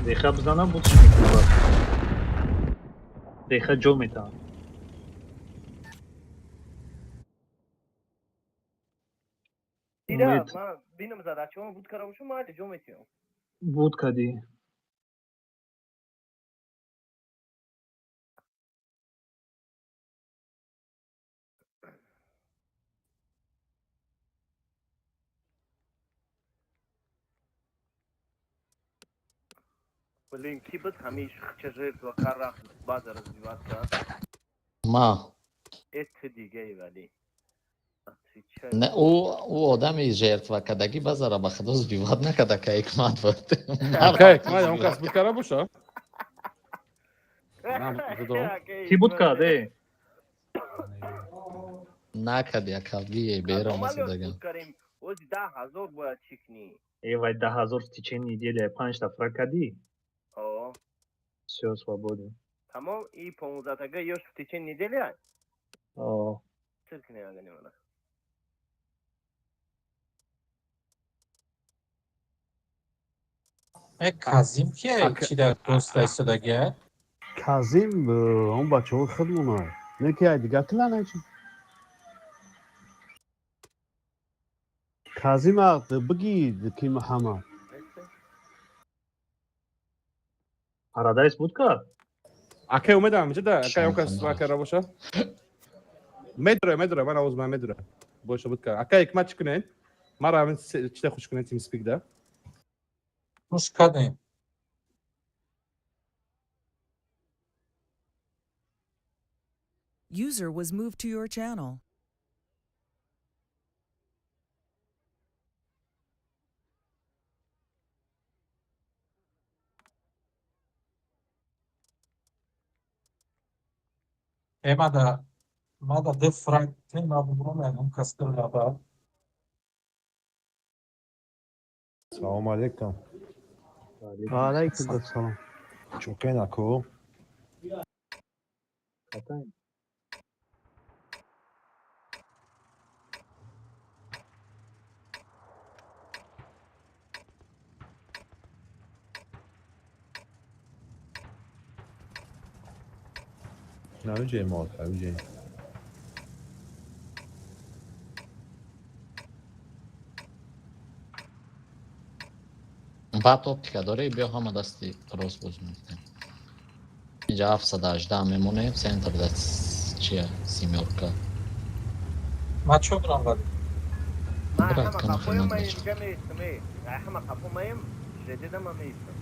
Деха бизанам, бутш мекунам. Деха ҷо метавам. Дида, Умед. ман бинам задачамо буд кара бошам, майли ҷо метиҳам. Буд кадӣ. Блин, ки буд ҳамиш хча жертва кар рафт база развивать кард? Ма. Э, ту дигаи вале. Не, ӯ одами жертва кардагӣ базара ба худо сбивать накарда, ка Ҳикмат буд. Ака Ҳикмат, он кас буд кара боша? Нам худо. Кӣ буд кард, э? Накард, яка бие бером асадаган. Ози 10 000 бояд чӣ кунӣ? Э, вай 10 000 в течение недели панҷта фраг кардӣ? О. Всё, свободен. Тамом, и 15-тага ёш в течение недели ай? О. Сир кунӣ агани мана. Э, Казим кие? Чи дар пост истодагия? Казим он бачаҳои худмона. Не ки ай дигар клана чи? Казима бигӣ ки Муҳаммад. Парадайс буд ка? Акай умедам ҷида, акай он кас акай боша. Медура, медура, ман овоз ман медура. Боша буд ка. Акай ҳикмат чӣ кунед? Мара ҳамин чида хуш кунед TeamSpeak да. Хуш кардем. User was moved to your channel. Мада мада ду фраг тема бубром ягон кас лаба. Салом алейкум. Ва алайкум ассалом. Чӯкен ако. Қатаем. Навиҷе мо, навиҷе. Баъд оптика дорӣ, биё ҳама дасти рост боз мекунем. Инҷа 718 мемонем, центр да чия семёрка. Ма чо бурам вале? Ман Брат, ҳама кана қафоям хидмат ман бача. инҷа меистам, э. Ай ҳама қафо маем, ЖД ман меистам.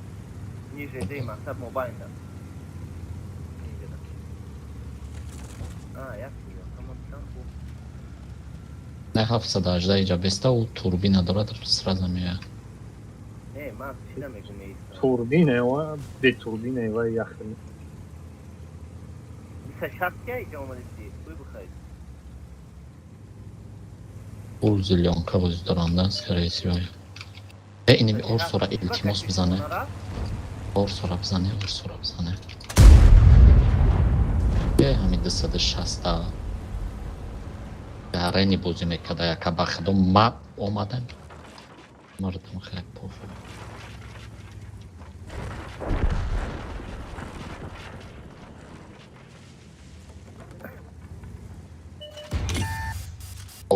Ни ЖД мақсад мобайнда. Инҷада. А, як ҳама чанд бу. Не, 718 иҷа беста, ӯ турбина дорад, сразу меояд. Не, ман чӣ намегум меистам. Турбина, ва бе турбина ва яхе. 260 ка иҷа омадисти? Хуй бихайд. Пул зелёнка бозӣ доранда, скорее всего. Э, инами Орсора илтимос бизане. Орсора бизане, Орсора бизане. Э, ҳами 260 гарени бозӣ мекарда, яка ба худо ма омадам. Мардам хеле пофиг.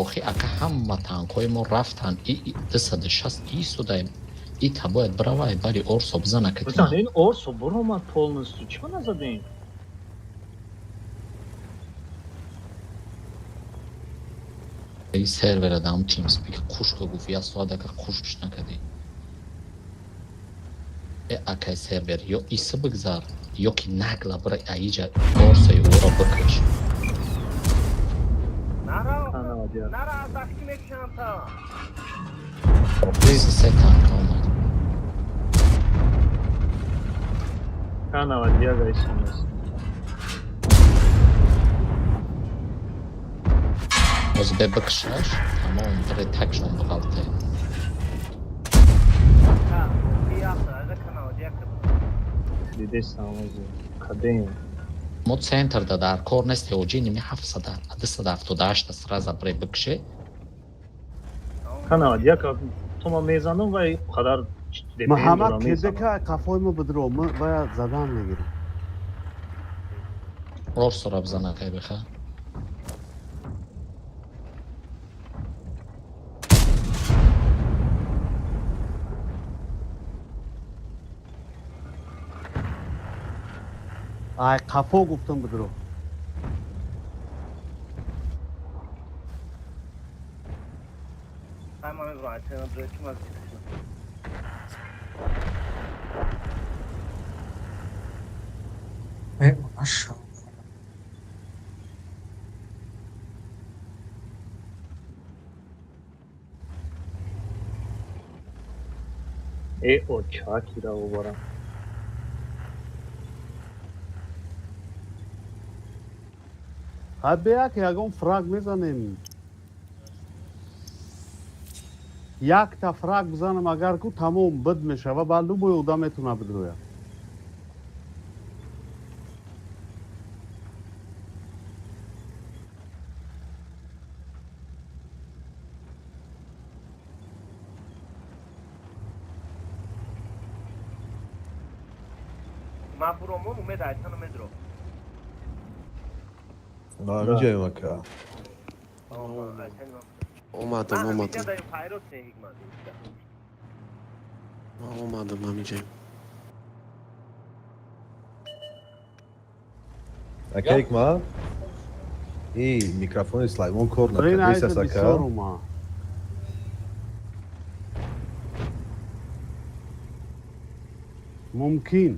Охи ака ҳама танкҳои мо рафтанд, и 260 исудаем. Ита бояд биравай, бари Орсо бизана Бизан, катина. ин Орсо буромад полностью. Чӣ назадем? И сервера дам TeamSpeak қушка гуфт, як соат ака қушш накардӣ. Э, акай сервер, ё иса бигзар, ё ки нагла бира аиҷа Орсои ӯро бикаш. Нара, Канадия. нара аз ахки мекушам та. Се танка омад. Канадия гайсон аст. Боз бе бикшаш, тамом бире такшон биғалте. Та, ки яфта, аза канадия ка. Дидестам ози. Кадем. Мо центр да дар кор нести оҷи ними 700 278 сразу бире бикше. Канадия ка то ман мезанам ва қадар Муҳаммад кедека қафои мо бидро, мо бояд задан мегирем. Орсора бизана кай биха. Ай қафо гуфтам бидро. Ай ман мебурам, ай тена бирой ки ман зидашам. Э, машалло. Э, очакира обара. Ҳа беяк ягон фраг мезанем. Якта фраг бизанам агар ку тамом бид мешава, баъд любой одам метавона бидрояд. Ман буромон умед айтану медро. Навиҷе ака. Айтану. Омадам, Ман омадам. ҳамиҷа даем файрод не ҳикмат. Ман омадам ҳамиҷаем. Ака Ҳикмат, и микрофони Сулаймон кор Блин, накард. айта Бисас ака. бисёр ума. Мумкин.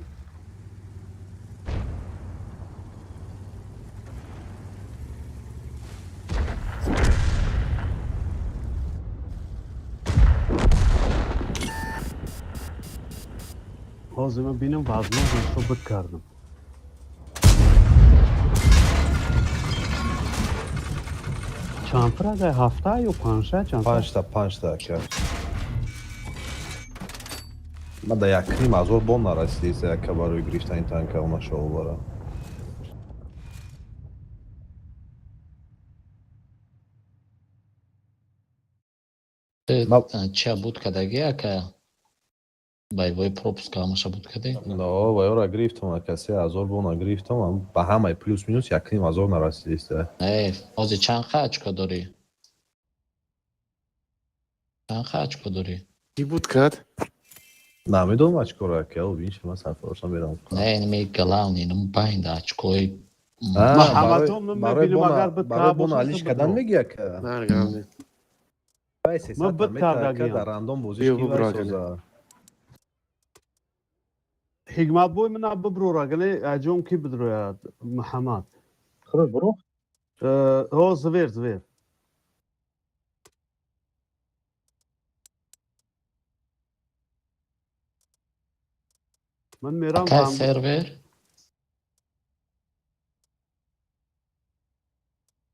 Ҳозир ман бинам вазможностро бикардам. Чанд фрага? Ҳафта ё панҷта? Чанд? Панҷта, панҷта ака. Ман да якним ҳазор бон нарасидиста ака барои гирифтани танка машоалло. Чия буд кадаги ака? Боевой пропуск ҳамаша буд кади? Но, вайора гирифтам ака, 3000 бона гирифтам, ба ҳамаи плюс минус 1,5 ҳазор нарасидиста. Не, ҳозир чанд ха очко дорӣ? Чанд ха очко дорӣ? Кӣ буд кард? Намедонам очкоро ака, бинш ман сарфарошам берам. Не, инми главный, инм байнда очкои. Барои бона алиш кардан меги ака? Наргавне. Ман бит кардагиам. Дар рандом бозиш Биё ки бубро, вай ака. соза. Ҳикматбой мана биброра, гане аҷом ки бидрояд Муҳаммад. Худо буро. Ҳо, звер, звер. Ман мерам. Акай сервер?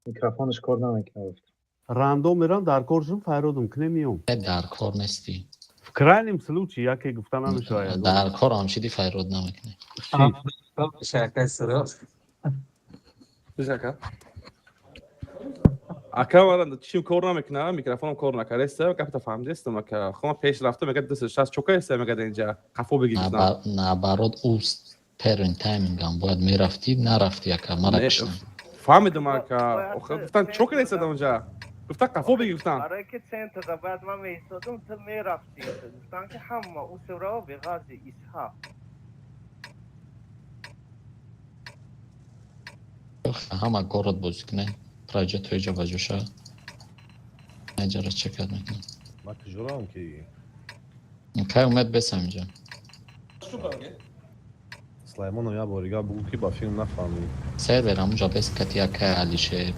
Микрофонаш кор намекунад. Рандом мерам, дар кор шум файродум кне миём. Э, дар кор нестӣ. В крайнем случае яке гуфта намешавад. Дар кор ҳам шиди файрод намекунӣ. Шакай суро. Ака. Ака, ман чим кор намекунам, микрофонам кор накардеста, гапта фаҳмидестам ака. Хо ман пеш рафта мега 260 чока еста мега инҷа. Қафо бигир гуфтам. Наоборот, уст первый таймингам бояд мерафтӣ, нарафтӣ ака, мара киштам. Фаҳмидам ака. Охир гуфтан чока неста онҷа. Гуфтан қафо бигир гуфтан. Барои ки центрда бояд ман меистодум, ту мерафтӣ. Гуфтан ки ҳама усурао беғарзи Исҳоқ. Ҳама город бозӣ кунед. Праҷа тоиҷа баҷоша. Аҷара чекат мекунам. Ман куҷорам ки? Кай умед бесам инҷа. Сулаймоном як бор дига бугӯ ки ба филм нафаҳмид. Сервер ҳамунҷа бес кати акай Алишер.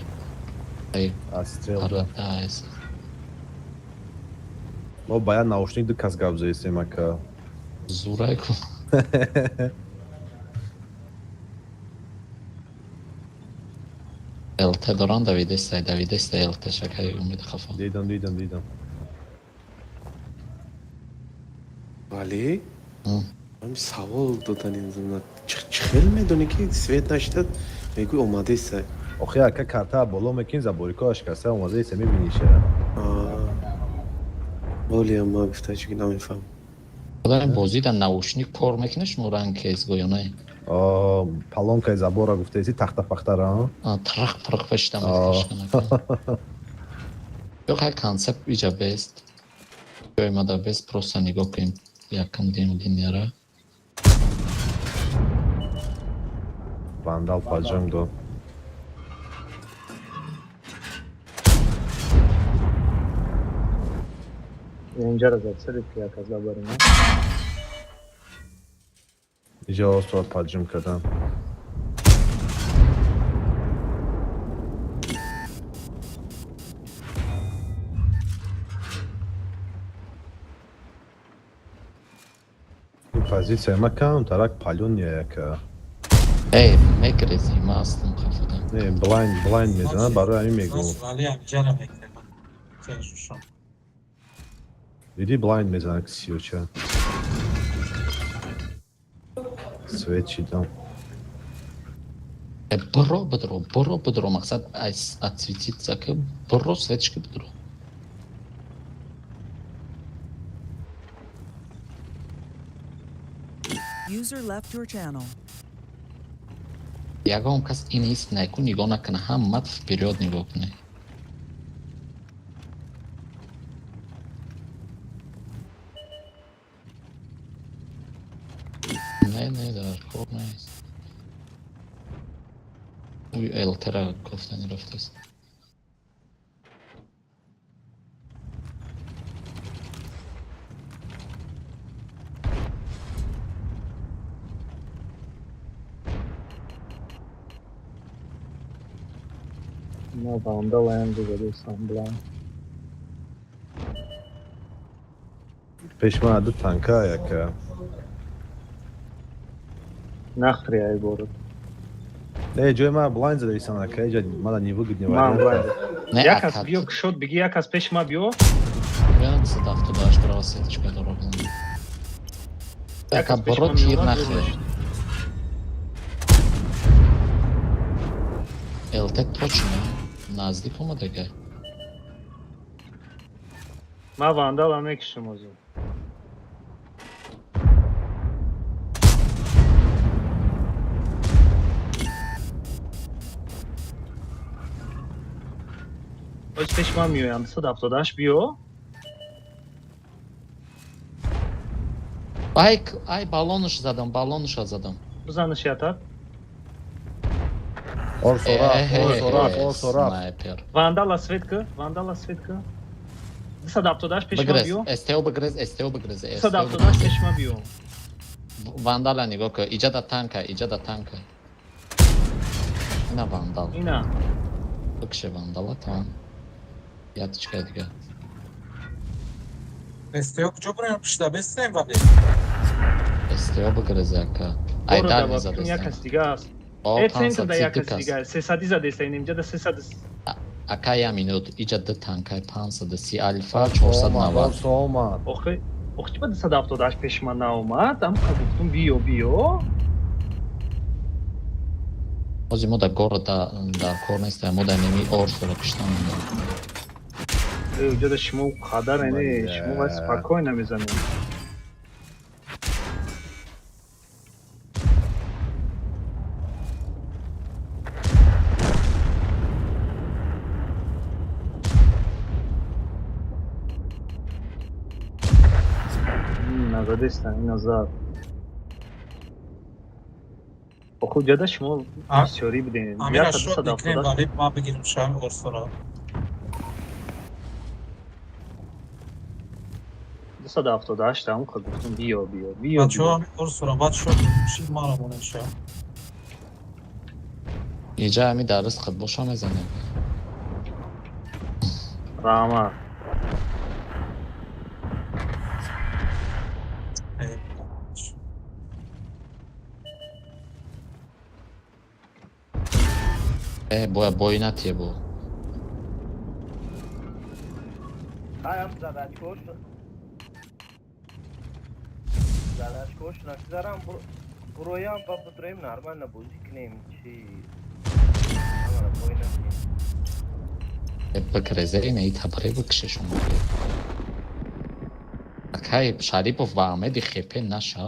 Астрел. Paradise. Мо ба як наушник ду кас гап заистем ака. Зурай ку. ЛТ доран давидеста, давидеста ЛТ шакай умед хафа. Дидам, дидам, дидам. Вале ҳам савол додан ин чӣ хел медонӣ ки свет нашида мегӯй омадеста? Охи ака, карта боло мекунӣ, заборикоаш каса омазаиста мебиниша. Волиам ма гуфта чӣ ки намефаҳмам. Худоям, бозӣ дар наушник кор мекунад шумо ранг кезго ё не? Палонкаи забора гуфтаеси, тахта пахтара? Трах прах пешта мекашкана. Ё хай концепт иҷа бест. Ҷои мада бест, просто нигоҳ кунем якам дим линияра. Вандал поджим дод. Инҷаро зад сари ки як аз лабари ма. Иҷа осто поджим кардам. Ин позитсия ма камтарак палёния яка. Эй, мегрези, ма астам хафадам. Не, блайнд, блайнд мезанад, барои ҳамин мегӯм. Вали ҳамҷара мекунам. Кенжушон. Диди, блайнд мезанад сиёча. Свет чидам. Э, бро бидро, бро бидро, мақсад отсветиться ки бро светшки бидро. User left your channel. Ягон кас ин ҳис накун, нигоҳ накуна, ҳамат вперёд нигоҳ кунед. кор нест. Уй ЛТ-ра кофтани рафтааст. Ма вандалаям задестам блайн. Пеш ман ду танка яка. Нахри ай бород. Не, ҷои ман блайн задаистам ака, иҷа мана невыгодный Ман вариант. блайн. Не, Як кас ака, биё кушод биги, як кас пеши ма биё. Биё 278 бирава сеточка дора бизан. Як Ака кас пеши боро ма тир меомад, нахе. мешид. ЛТ точно наздик омадага. Ма вандала мекушам озу. Оз пеши ман меоям, 278 биё. Ай, ай баллонаш задам, баллонаш задам. Бизанаш ятар. Орсо рафт, орсо рафт, орсо рафт. Снайпер. Вандала светка, вандала светка. 278 пеши ман Бигрез, биё. СТО бигрез, СТО бигрез, СТО 278 пеши ман биё. Вандала нигоҳ кун, иҷа да танка, иҷа да танка. Ина вандал. Ина. Бикше вандала, тамом. Ятичкаи дига. СТО куҷо бираем пишта бестем вале. СТО бигрез ака. Ай Боро дар да мезадестем. як кас дига аст. О, Э, центр да як 530 кас кас. дига. 300 задеста ин инҷа да 300. Ака я минут, иҷа ду танкай 530 алфа Орсо омад, 490. орсо омад. Охи, охи чӣ ба 278 пеши ман наомад? Ам қа гуфтум биё, биё. Ҳозир мо дар города дар кор нестем, мо дар неми орсоро киштан мондем. Э, уҷа да шумо қадар не, Бале. шумо вай спокойно мезанед. Назадеста, ина зад. Охи уҷа да шумо бисёрӣ будем. Амира Як шот мекунем 278 вале ма бигирем шам орсора. 278 ам қа гуфтум биё, биё, биё, Бачаҳо биё. ҳамин орсора баъд шот шид мара монем шам. Иҷа ҳами дар ризқат боша мезанем. Раҳмат. Э, боя бой натие бо. Ҳаям задачкош задачкош нагзарам, буроям ба будроем, нормально бозӣ кунем, чи ҳамара бой накунем. Э, бигрезе ина и табре бикше шумо. Акай Шарипов ва Аҳмеди хепе наша.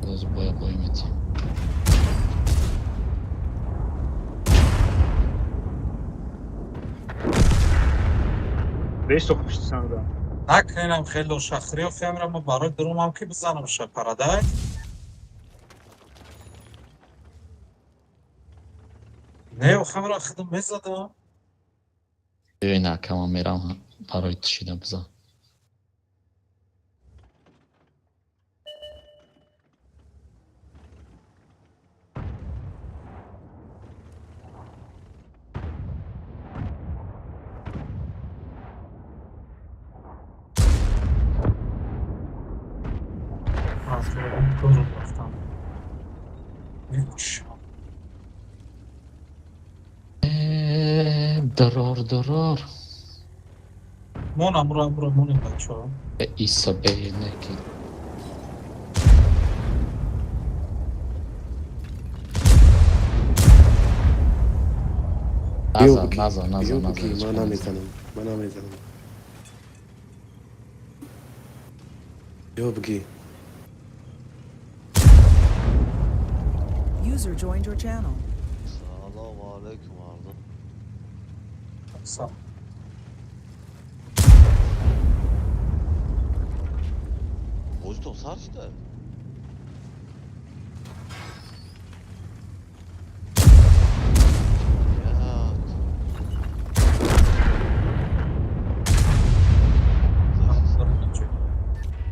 Боз боя бой метиҳем. Беш то пушти санга. Накунем хело шахриё фемра ма барои дурумам ки бизанам ша парадай. Не, охамра худам мезадам. Биё ина ака ман мерам барои тишида бизан. Дурум рафтам. Ҳеч. Э, дорор, дорор. Мона мура мура монем бачаҳо. Э, Иса бе неки. Биё Наза, бигӣ, наза, наза, биё наза. бигӣ, ҳеч ман кор нест. намезанам, ман намезанам. Биё бигӣ. User joined your channel. Салому алайкум, мардум. Салом. Бозитон сар шуда?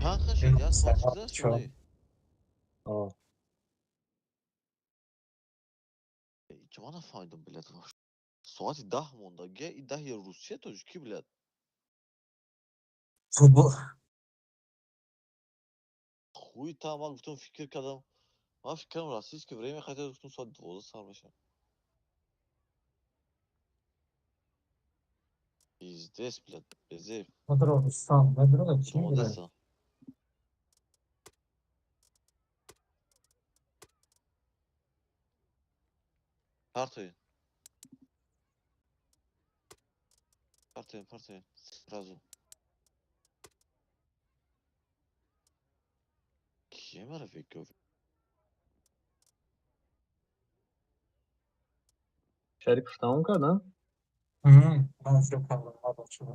Чанд ха шуд? Як соат гузашт ё не? Ҳеҷ ман нафаҳмидам, блядь. Соати 10 монда. Ге и 10-и Русия тоҷикӣ, блядь. Футбол. Хуй там, ман гуфтам, фикр кардам. Ман фикр кардам, российское время, хотя гуфтам, соати 12 сар мешавад. Пиздец, блядь, безеб. Рустам, медро чӣ мегӯяд? Омодаста. Партоед. Партоед, партоед. Сразу. Кие мара веков? Шарипов тамом кард, а? Ман фикр кардам, бачаҳо.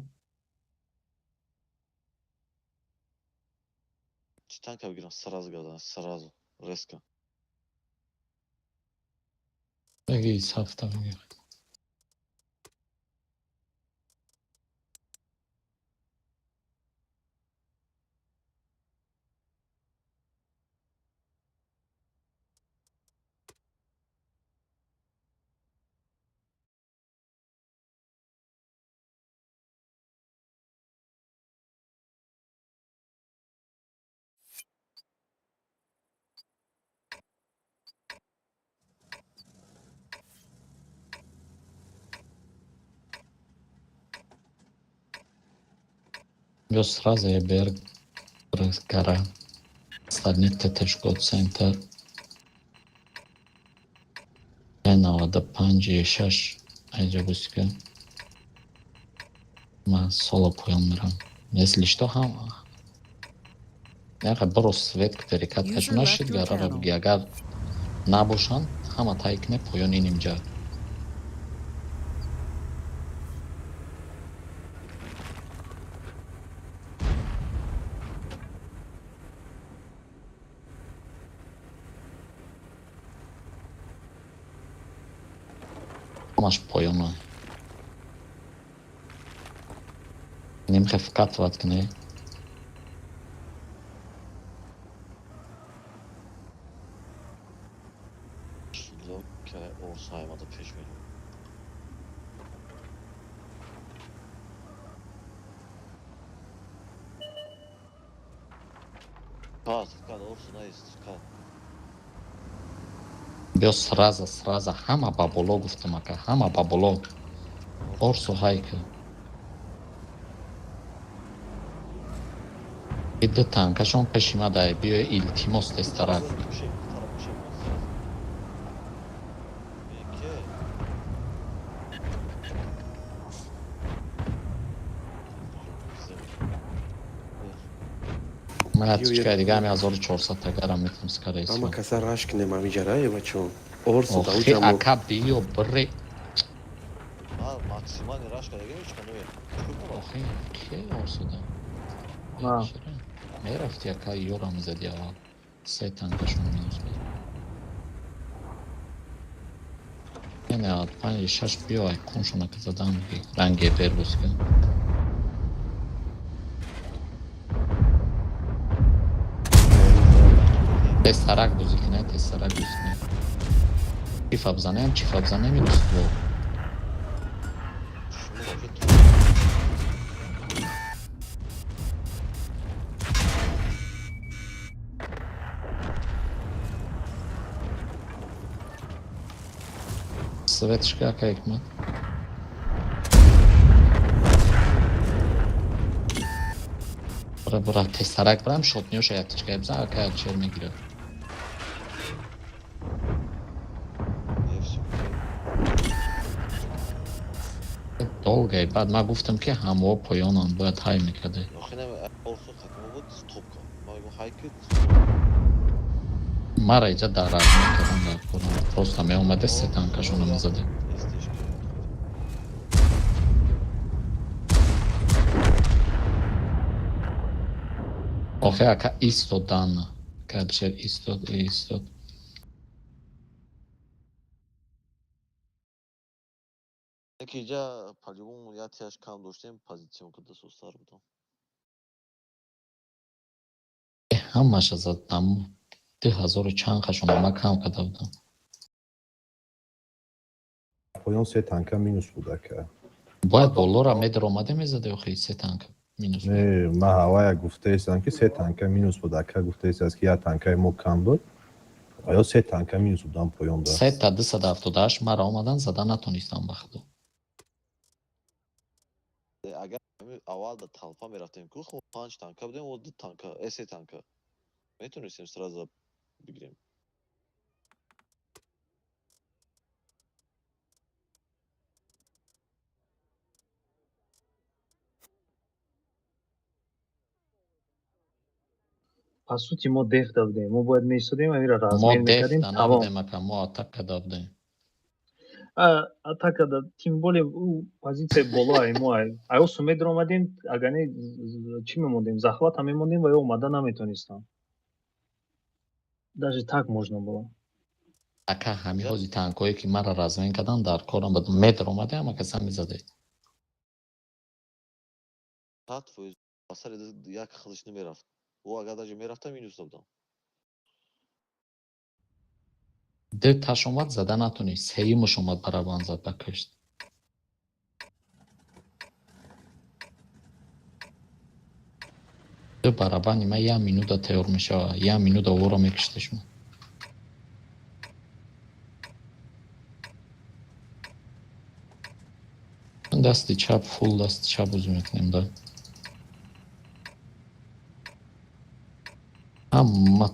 Чӣ танка бигирам? Сразу гадан, сразу. Резко. Беги, сафта бигир. Ё сразу ЕБР гара. Остальные ТТшко центр. 95 6 айҷа бусика. Ман соло поён мерам. Если что, ҳам яқа биро свет перекат User кашу left нашид your гарара channel. биги, агар набошанд, ҳама тай кине поён инимҷа. Ҳамаш поёна. Немхе вкатывать кине. Кило ка орсаймада пеш мерем. Каз, кад, орсу наист, кад. Биё сразу, сразу ҳама ба боло гуфтам, ака, ҳама ба боло. Орсу ҳайка. И ду танкашон пеши ма дай, биё, илтимос, тезтарак. Пушем, тара пушем, сразу. Ке? Ман ятичкаи дига ҳами 1400 тагарам метавонам, скорее Ама всего. каса раш кинем ҳамиҷара, е бачо. Орсу да Охи, уҷамо. ака, биё, бире. Ман максимальный раш карда ҳеч кано. Охи, ке орсуда? Ма. Мерафти, ака, ёра мезади аввал. Се танкашон минус буд. 95 6 биё, ай куншона ка задан биги. Ранги бер бусика. Тезтарак бозӣ кине, тезтарак бозӣ кине. Чифа бизанем, чифа бизанем, минус ду. Шумо вообще Светшка, ака Ҳикмат. Бара, бара, тезтарак барам, шотниёша яктичка бизан, ака Алишер мегирад. Не, всё. Долго, баъд ман гуфтам, ки ҳамао поёнанд, бояд ҳай мекарде. Охи не, орсу хатмо буд, стоп кар. Ман мегӯм ҳай ки Мара иҷа дар разм мекардам, дар корам. Просто меомаде, се танкашона мезаде. СТшка. Охе ака истодан. Кадшер истод, истод. Яке иҷа по-любому як тяж кам доштем, позиционка да сустар будам. Ҳамаша задам. 2000 чанд қашон ма кам карда будам. Поён се танка минус буд ака. Бояд болора медаромаде мезаде охи се танка минус. Не, ма ҳавая гуфтаистам ки се танка минус буд ака, гуфтаист ки як танкаи мо кам буд. Ё се танка минус будам поён да. Се та 278 мара омадан зада натонистам ба худо. Агар аввал ба толпа мерафтем ку, хо панҷ танка будем, о ду танка, се танка. Метонистем сразу бигирем. По сути мо деф да будем. Мо бояд меистодем, амира Мо размен деф мекардем, да тамом. набудем ака, мо атака да будем. Атака да, тем более ӯ позитсияи боло ай мо ай. Ай осу медаромадем, агар не чӣ мемондем, захвата мемондем ва ё омада наметонистам. Даже так можно было. Ака ҳами ҳози танкҳое ки маро размен карданд дар корам буд. Медаромадем ака сам мезаде. 100% ба сари як худаш намерафт. Ӯ агар даже мерафта минус додам. Ду таш омад зада натонист. Сеюмаш омад барабан зад ба кушт. Ду барабани ма як минута тайёр мешава, як минута ӯро мекуште шумо. Дасти чап, фул дасти чап бозӣ мекунем да. Ҳама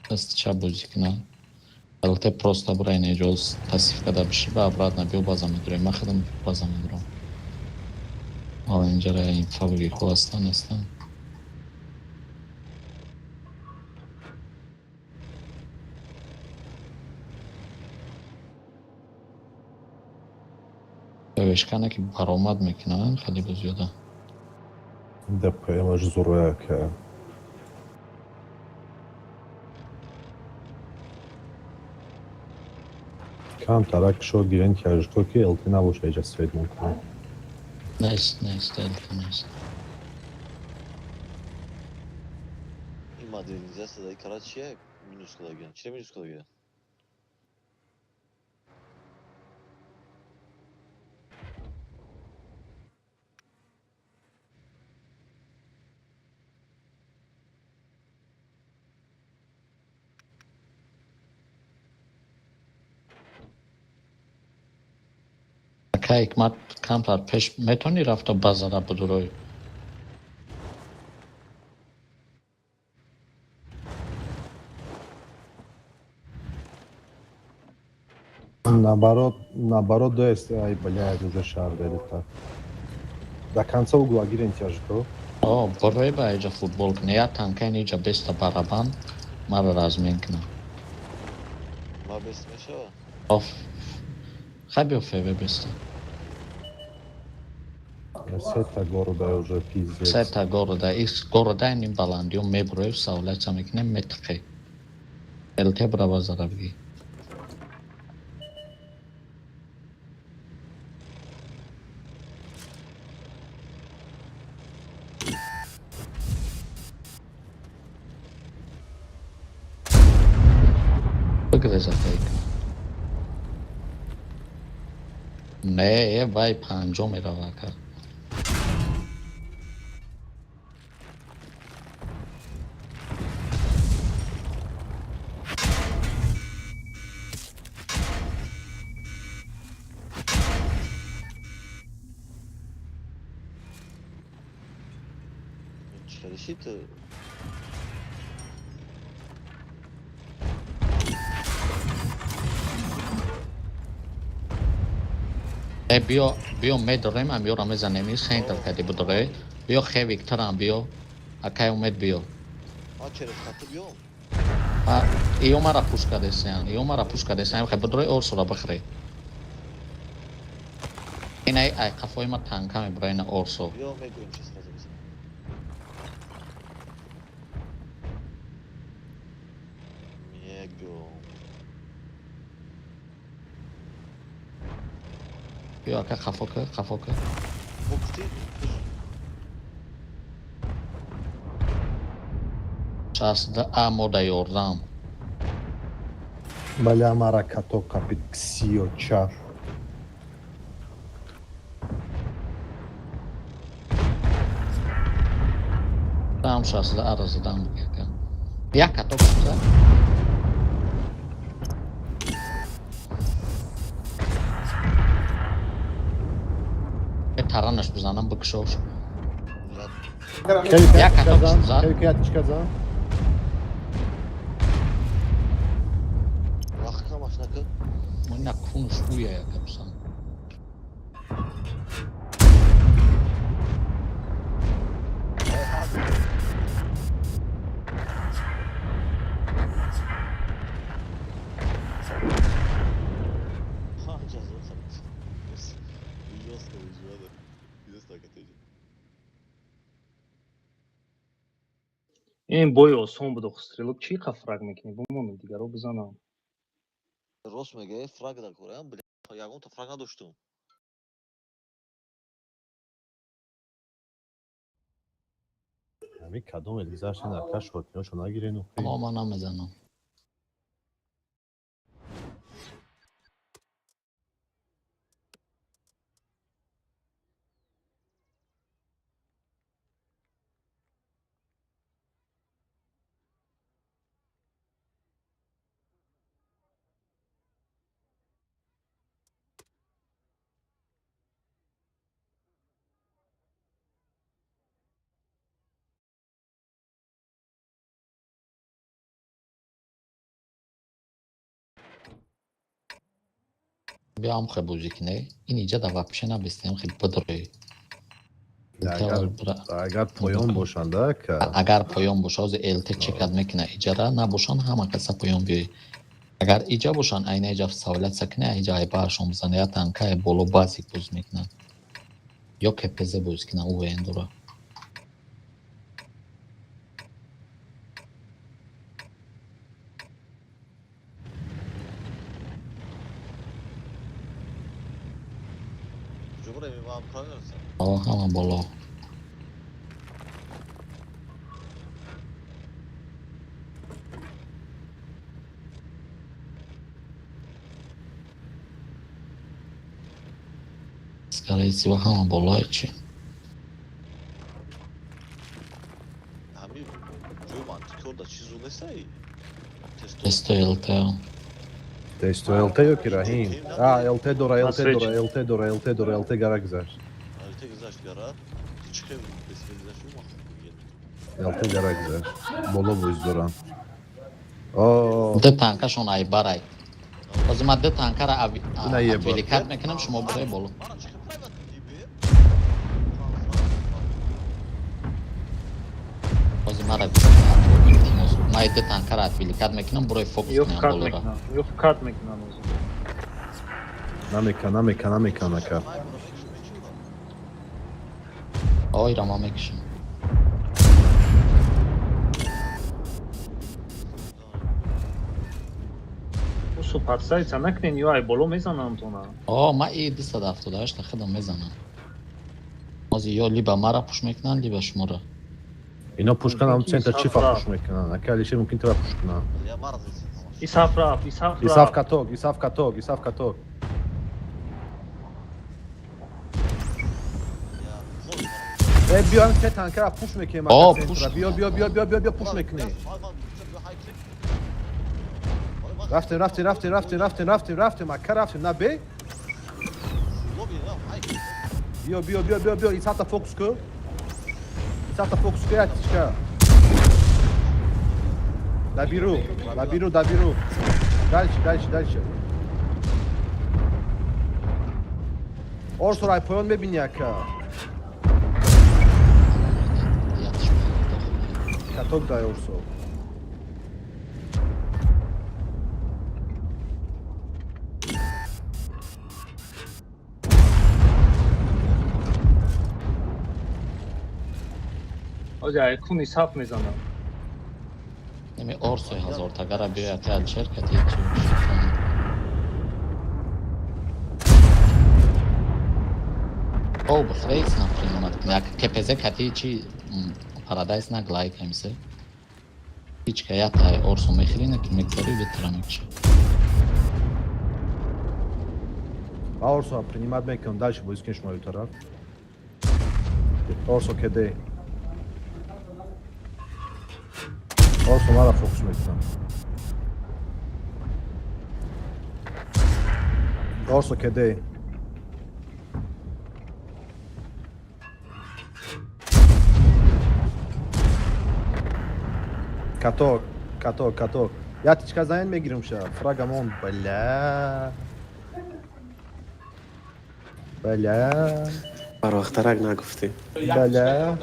дасти чап бозӣ кунад. Албатта просто бура ин иҷоз пассив када биши ба обратно биё база медурем. Ман худам база медурам. Ҳоло инҷара ин фабрикҳо ҳастан нестан. Вешкане ки баромад мекунанд хеле бозиёда. ДПМ-аш зуроя ака. Камтарак шо гирен тяжко ки ЛТ набоша иҷа свет мекунад. Нест, нест, ЛТ нест. Ин модернизатсия даи кара чия минус кардагиан? Чира минус кардагиан? Ака ҳикмат камтар пеш метавонӣ рафта базара будурой? Наоборот, наоборот, да, если, ай, блядь, уже шар делит. До конца угла гирен тяжко. О, бурой ба иҷа футбол кунӣ. Як танка ин иҷа беста барабан маро размен кунад. Ма бест мешава? Оф. Хай биё ФВ беста. Сета города уже пиздец. Сета города. Ис города ин баландиё мебуроев савлаца мекунем метиқе. ЛТ бра базара бигӣ. Бигреза фейк. Не, вай панҷо мерава ака. Чӣ ту? Э биё, биё медорем, ам ёра мезанем, ин центр кади будоре. Биё хевик тарам биё. Акай умед биё. Ма через хату биём? А иё мара пуш кардесиян, иё мара пуш кардесиян, хай будоре орсора бихӯре. Ин ай ай қафои ма танка мебура ина орсо. Биё мегӯем чи сразу бизанем. Ҷон. Биё, ака, хафо ка, хафо ка. Мо гуфтем. 62 А мода ёрдам. Бале, амара като капит ксиоча. Там 62 А задам буги, ака. Як каток шуда. Таранаш бизанам, бикшош. Як каток шуда. Кай зан? Вақт камаш нака. Мана кунш уя яка бизан. 5000 харид. Жёстко выживали. Пиздец так это. Ин бои осон буд, охи, стрелок чӣ қа фраг мекунӣ? Бимонам, дигаро бизанам. Рост мега, фраг дар кораам, бля, ягонта фраг надоштум. Ами кадом элизашин ака шотиёшо нагирену. Ама ман намезанам. Биё, ам хе бозӣ кине. Ин иҷа да вообще набестем, хел бидрои. Агар поён бошанд, ака. Агар поён боша, ҳозир ЛТ чекат мекуна иҷара, набошанд, ҳама каса поён биёй. Агар иҷа бошанд, айна иҷа саволятса кина, иҷа айбаашон бизана, я танка боло базик боз мекунанд. Ё КПЗ боз кина, УВН дора. Куҷо бурем? Ма правильно расам? О, ҳама боло. Скорее всего, ҳама болое чи. Ҳами ҷои мантиқиёр да чизу нестай? Тесто. Тесто ЛТ. Тесто ЛТ ё ки Раҳим? А, ЛТ дора, ЛТ дора, ЛТ дора, ЛТ дора, ЛТ гара гузашт. ЛТ гузашт гара? Ту чӣ хел бесвет гузашт? Ма хуб мегӯяд. ЛТ гара гузашт. Боло боз дорам. О, Ду танкашон айбарай. Ҳозир ман ду танкара Ина еба. отвлекать мекунам, шумо бурай боло. Мара чӣ хел прайват дидӣ? Ҳозир мара илтимос. Ман ду танкара отвлекать мекунам, бурай фокус Ё кунам кат болора. мекунам, ё кат мекунам ҳозир. Намека, намека, намека, нака. Ой, ра ман мекушам. Усу подставиться накунен, ё ай боло мезанам тона. О, ман и 278 худам мезанам. Ҳозир ё либо мара пуш мекунанд, либо шуморо. Ино пуш кунам, Мумкин центр чи исаф фа рафт. пуш мекунанд? Ака Алишер мумкин тра пуш кунанд. Я мара зесен. Исаф рафт, Исаф Исаф рафт. каток, Исаф каток, Исаф каток. Э, биё ҳам се танкара пуш мекунем О, ака пуш центра. Биё, биё, биё, биё, биё, биё пуш мекунем. Рафтем, рафтем, рафтем, рафтем, рафтем, рафтем, рафтем, ака рафтем, на бе? Биё, биё, биё, биё, биё, Исафта фокус ку. Исафта фокус ку, як тичка. Дабиру, дабиру, дабиру. Дальше, дальше, дальше. Орсор ай поён мебини ака. Каток дай Орсо. Ҳозир ай кун Исаф мезанам. Неми Орсои ҳазортагара биё, яке Алишер кати чи шифтан. О, бихрейс напринимат. Як КПЗ кати чи Парадайз наглай камисе. Ҳичка ята Орсо мехирина ки мегзари бетара мекша. Ба Орсо принимать мекунам, дальше бозӣ кунем шумо ю тараф. Орсо кеде. Орсо мара фокус мекунам. Орсо кеде. Каток, каток, каток. Я тичка занят мегирам ша. Фрагамон, бля. Бля. Барвақтарак нагуфтем. Бля.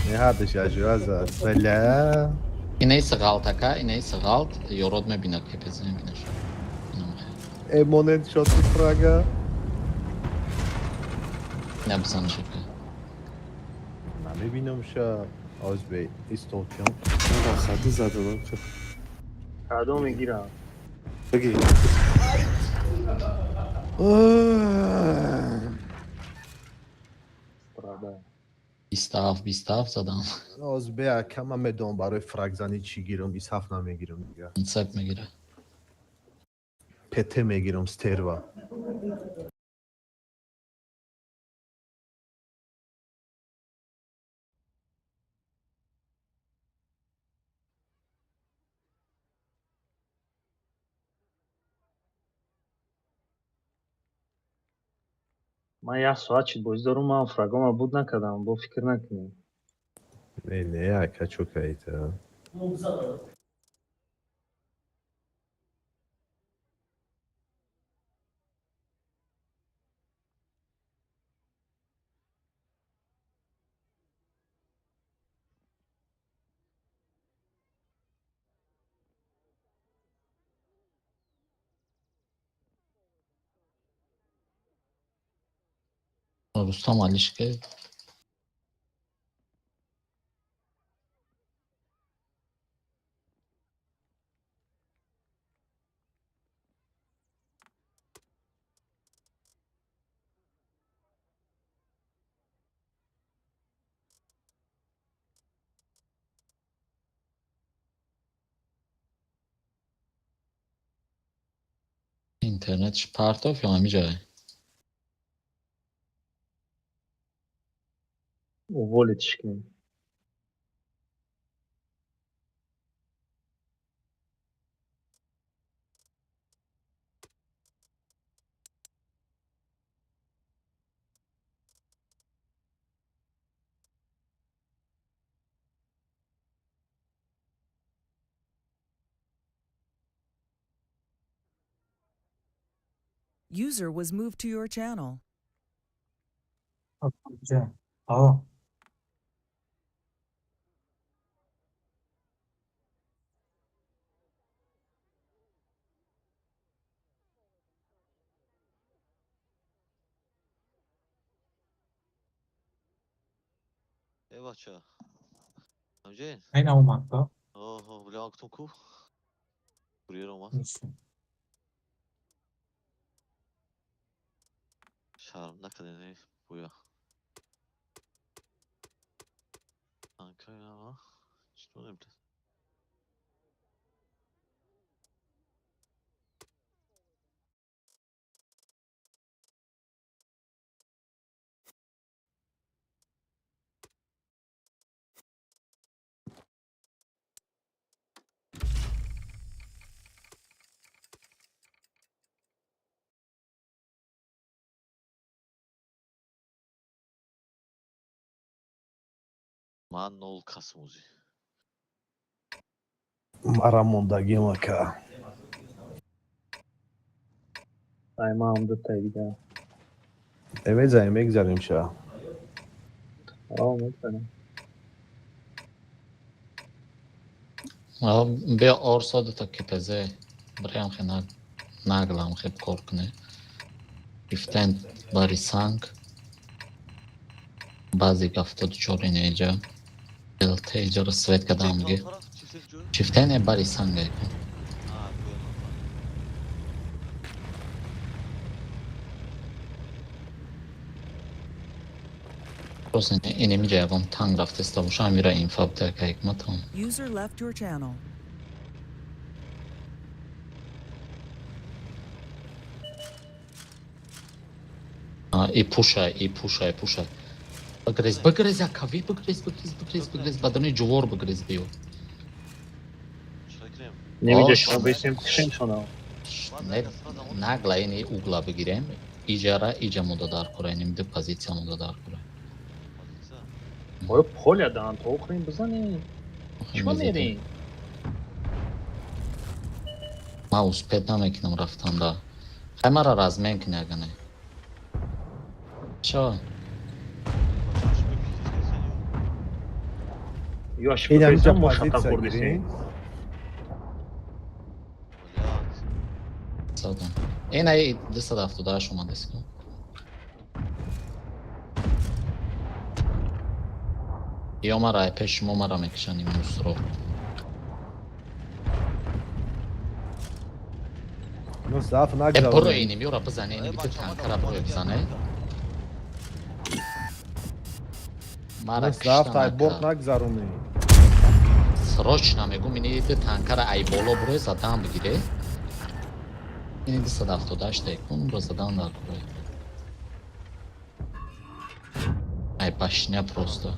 Не ҳардиш ажуа зад. Бля. Инаи сғалтака, инаи сғалт, ёрод мебинад, КПЗ мебинаш. Эмонент шоти фрага. Набзан шака. Намебинам ша. Оз бе истолкиам. Ман хаду задам. Кадом мегирам? Бигӣ. Страда. 27 27 задам. Оз бе ака ман медонам барои фрагзанӣ чӣ гирам, исҳаф намегирам дига. Концепт мегира. ПТ мегирам стерва. Ман як соат чид бозӣ дорум, ман фрагома буд накардам, бо фикр накунем. Не, не, ака чо каита. Рустам Алишке. Интернетш партов ё ҳамин ҷое? Уволитьш кунем. User was moved to your channel. Ао. Э бача. Ҳамҷин? Айна омад, ба? Оҳо, бля, ман гуфтам ку. Курьер омад. Шарм накардем, не буя. Анкая, чӣ донем? Ман нол касмузи. Мара мондагим ака. Ай, ман дутай дига. Мезанем, мегзарем ша. Ао, мезанем. Биё Орсо дута КПЗ бирям хе наглам хе кор куне. Гифтен бари санг. Баъзе 74 инеҷа. ЛТ иҷора свет кадам ги. Чифтене бари санга кун. Просто инеми ҷа ягон танк рафтеста боша, ҳамира инфа буда ка ҳикматон. User left your channel. И пушай, и пушай, пушай. Бигрез, бигрез, акави, бигрез, бигрез, бигрез, бигрез, баданои ҷувор бигрез биё. Немиҷа шумо бесем кушем шона. Не, нагла ини угла бигирем, иҷара иҷа монда дар кора, иним ду позитсия монда дар кора. Оё поля даҳан то охирин бизанем. Чико мерем? Ман успет намекунам рафтанда. Хай мара размен куни ага не. Чо? Ё ашпа мо шата хӯрдесем. Садам. Ина 278 омадест ку. Ё мара ай пеши шумо мара мекушанд ин мусро. Ну заф Э нагзар. буро иним ёра бизане, ин бите танкара буро бизане. Мара Ну заф тай киштан борт ака. нагзаруни. Срочно мегум ини ди танкара ай боло буро задан бигире. Ини 278 тайкун бо задан дар куре. Ай башня просто.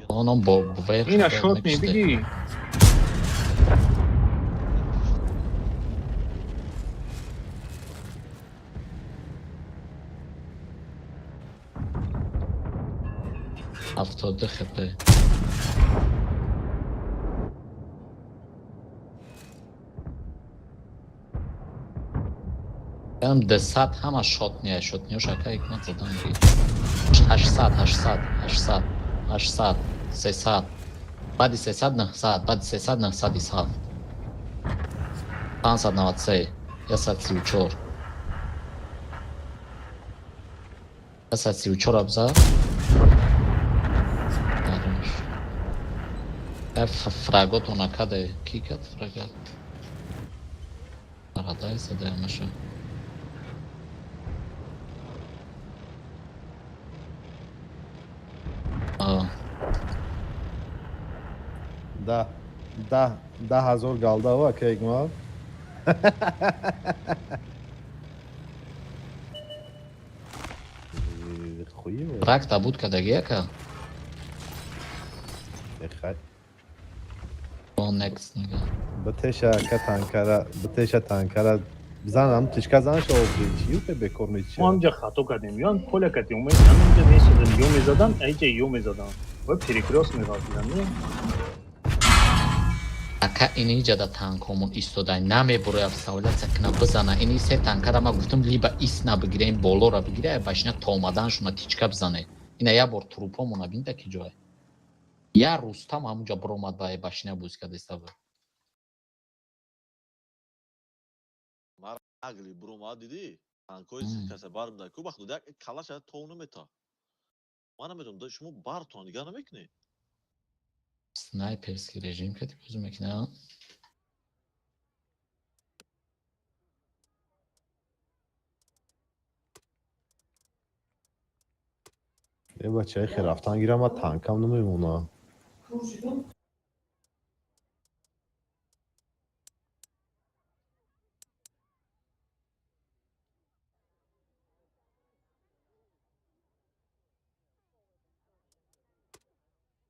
Оном бо верх Ина шот мебиги. 72 хп. Ям 200 ҳама шотния, шотниёш ака ҳикмат задан ги. 800, 800, 800, 800, 300. Баъди 300 900, баъди 300 907. 593, 134. 134 абза. Даруш. Фрагото накаде кикат фрагат. Парадай се да имаше. А, Да, да, 10,000 галда ва кегма. Хуево. Фрагта буд кадаги яка? Хай. О, next нига. Бтеша ка танкара, бтеша танкара бизанам, тишка зан шо чию те бекор ничи. Мо ҳамҷа хато кардем. Ё поля кардем. Мо ҳаминҷа месодем, ё мезадан, айҷа ё мезадан. Ва перекрёст меғалтидан, не? Ака ини ҷада танкомон истодай намебурояв саволят кина бизана. Ини се танкара ма гуфтам либо ис набигире, ин болора бигире, башина то омаданшуна тичка бизане. Ина як бор трупомона бинда ки ҷое. Я Рустам ҳамунҷа биромад ба башина буз кадеста буд. Агли буромад дидӣ? Танкои каса бармда ку бахт як калаша то намета. Ман намедонам, да шумо бартон дигар намекунед. Снайперский режим кати бозӣ мекунад. Э бачаи хе рафтан гирам, ма танкам намемона.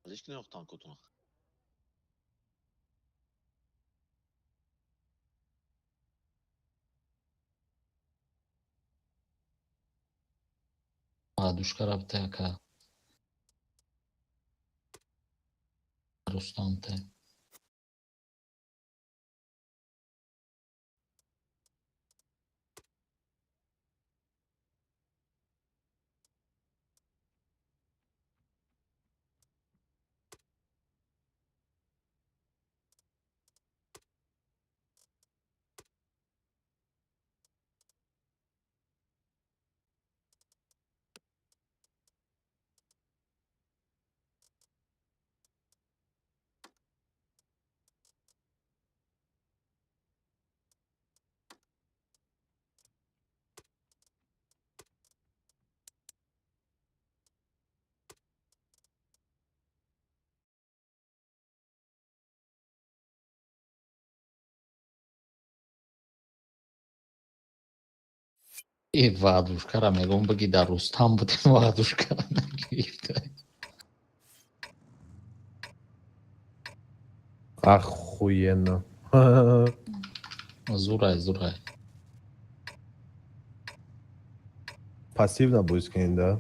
Алиш кине танкотуна. А, душка рабте ака. Рустам те. И ваъдушкара мегӯм, биги дар Рустам будем, ваъдушкара нагирифта. Охуенно. Зурай, зурай. Пассивно будет скин, да?